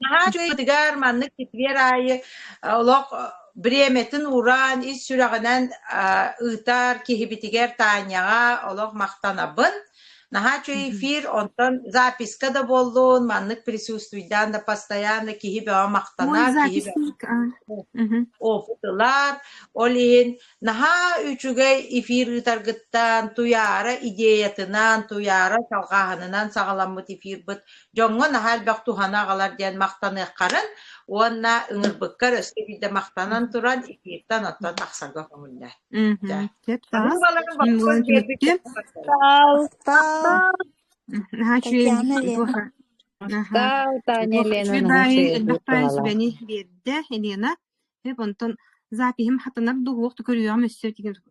Наһаа үчүгэй маннык четверг аайы олох бириэмэтин ууран, ис сүрэҕинэн ыытар киһибитигэр Таняҕа олох махтанабын. Наһаа үчүгэй эфир, онтон записка да буоллун, маннык присутствуйдаан да постоянно киһи бөҕө Ой, махтанар, киһи запись бөҕө опыт ылар. Ол иһин Наһаа үчүгэй эфир ыытаргыттан, Туйаара идеятынан, Туйаара салҕааһынынан саҕаламмыт эфирбыт дьоҥҥо наһаа элбэх туһаны аҕалар диэн махтаныаххарын уонна ыҥырбыккар өссө биирдэ махтанан туран эфиртэн оттон тахсарга көҥүллээ. Дьэ. Сөп саас. Баһыыбаларын Мин босхо буолан биэрбит түмүктүм. Махтал. Наһаа үчүгэй Татьяна Лена. туох аһа Махтал, Таня туох Лена, үчүгэй наһаа баайы үчүгэй элбэх баайы туһалаах. сүбэни биэрдэ Елена. Сөп онтон запиһым хатанар дуу, суох да көрүөҕүм өссө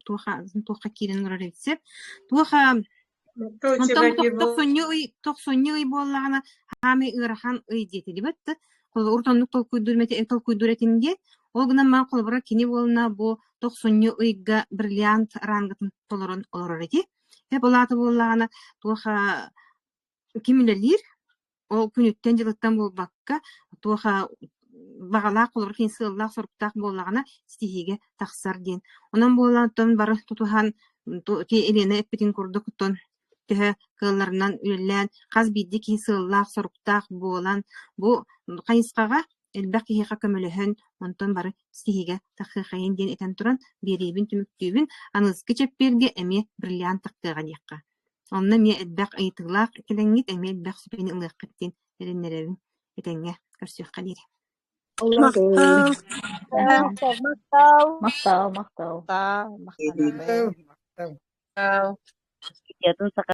туох туохха киирэн олорор эбит сөп. Туох онтон бу тохсунньу ый тохсунньу ый буоллаҕына хаамай ыарахан ый диэтилибит да урут оннук толкуйдуур толкуйдуур этим диэн. Ол гынан баран холобура кини буолна бу тохсунньу ыйга бриллиант рангатын толорон олорор ити. Сөп ол аата буоллаҕына туох ким үлэлиир Ол күнүттэн-дьылыттан буолбакка, туох баҕалаах, холобур, кини сыаллаах-соруктаах буоллаҕына, ситиһиигэ тахсар диэн. Онон буолан, оттон бары тутуһан, Елена эппитин курдук, оттон төһө кыалларынан үлэлээн, хас биирдии киһи сыаллаах-соруктаах буолан, бу хайысхаҕа элбэх киһиэхэ көмөлөһөн, онтон бары ситиһиигэ тахсыаххайын диэн этэн туран, биэриибин түмүктүүбүн. Аныгыскы чэппиэргэ эмиэ бриллиант тахсыаҕа диэххэ. Онно эмиэ элбэх ыйытыылаах кэлэҥҥит, эмиэ элбэх сүбэни ылыаххыт диэн эрэннэрэбин. Этэҥҥэ көрсүөххэ диэри. Махтал. Махтал. Махтал, махтал. Махтал, махтанабын. Махтал. Видеотун саха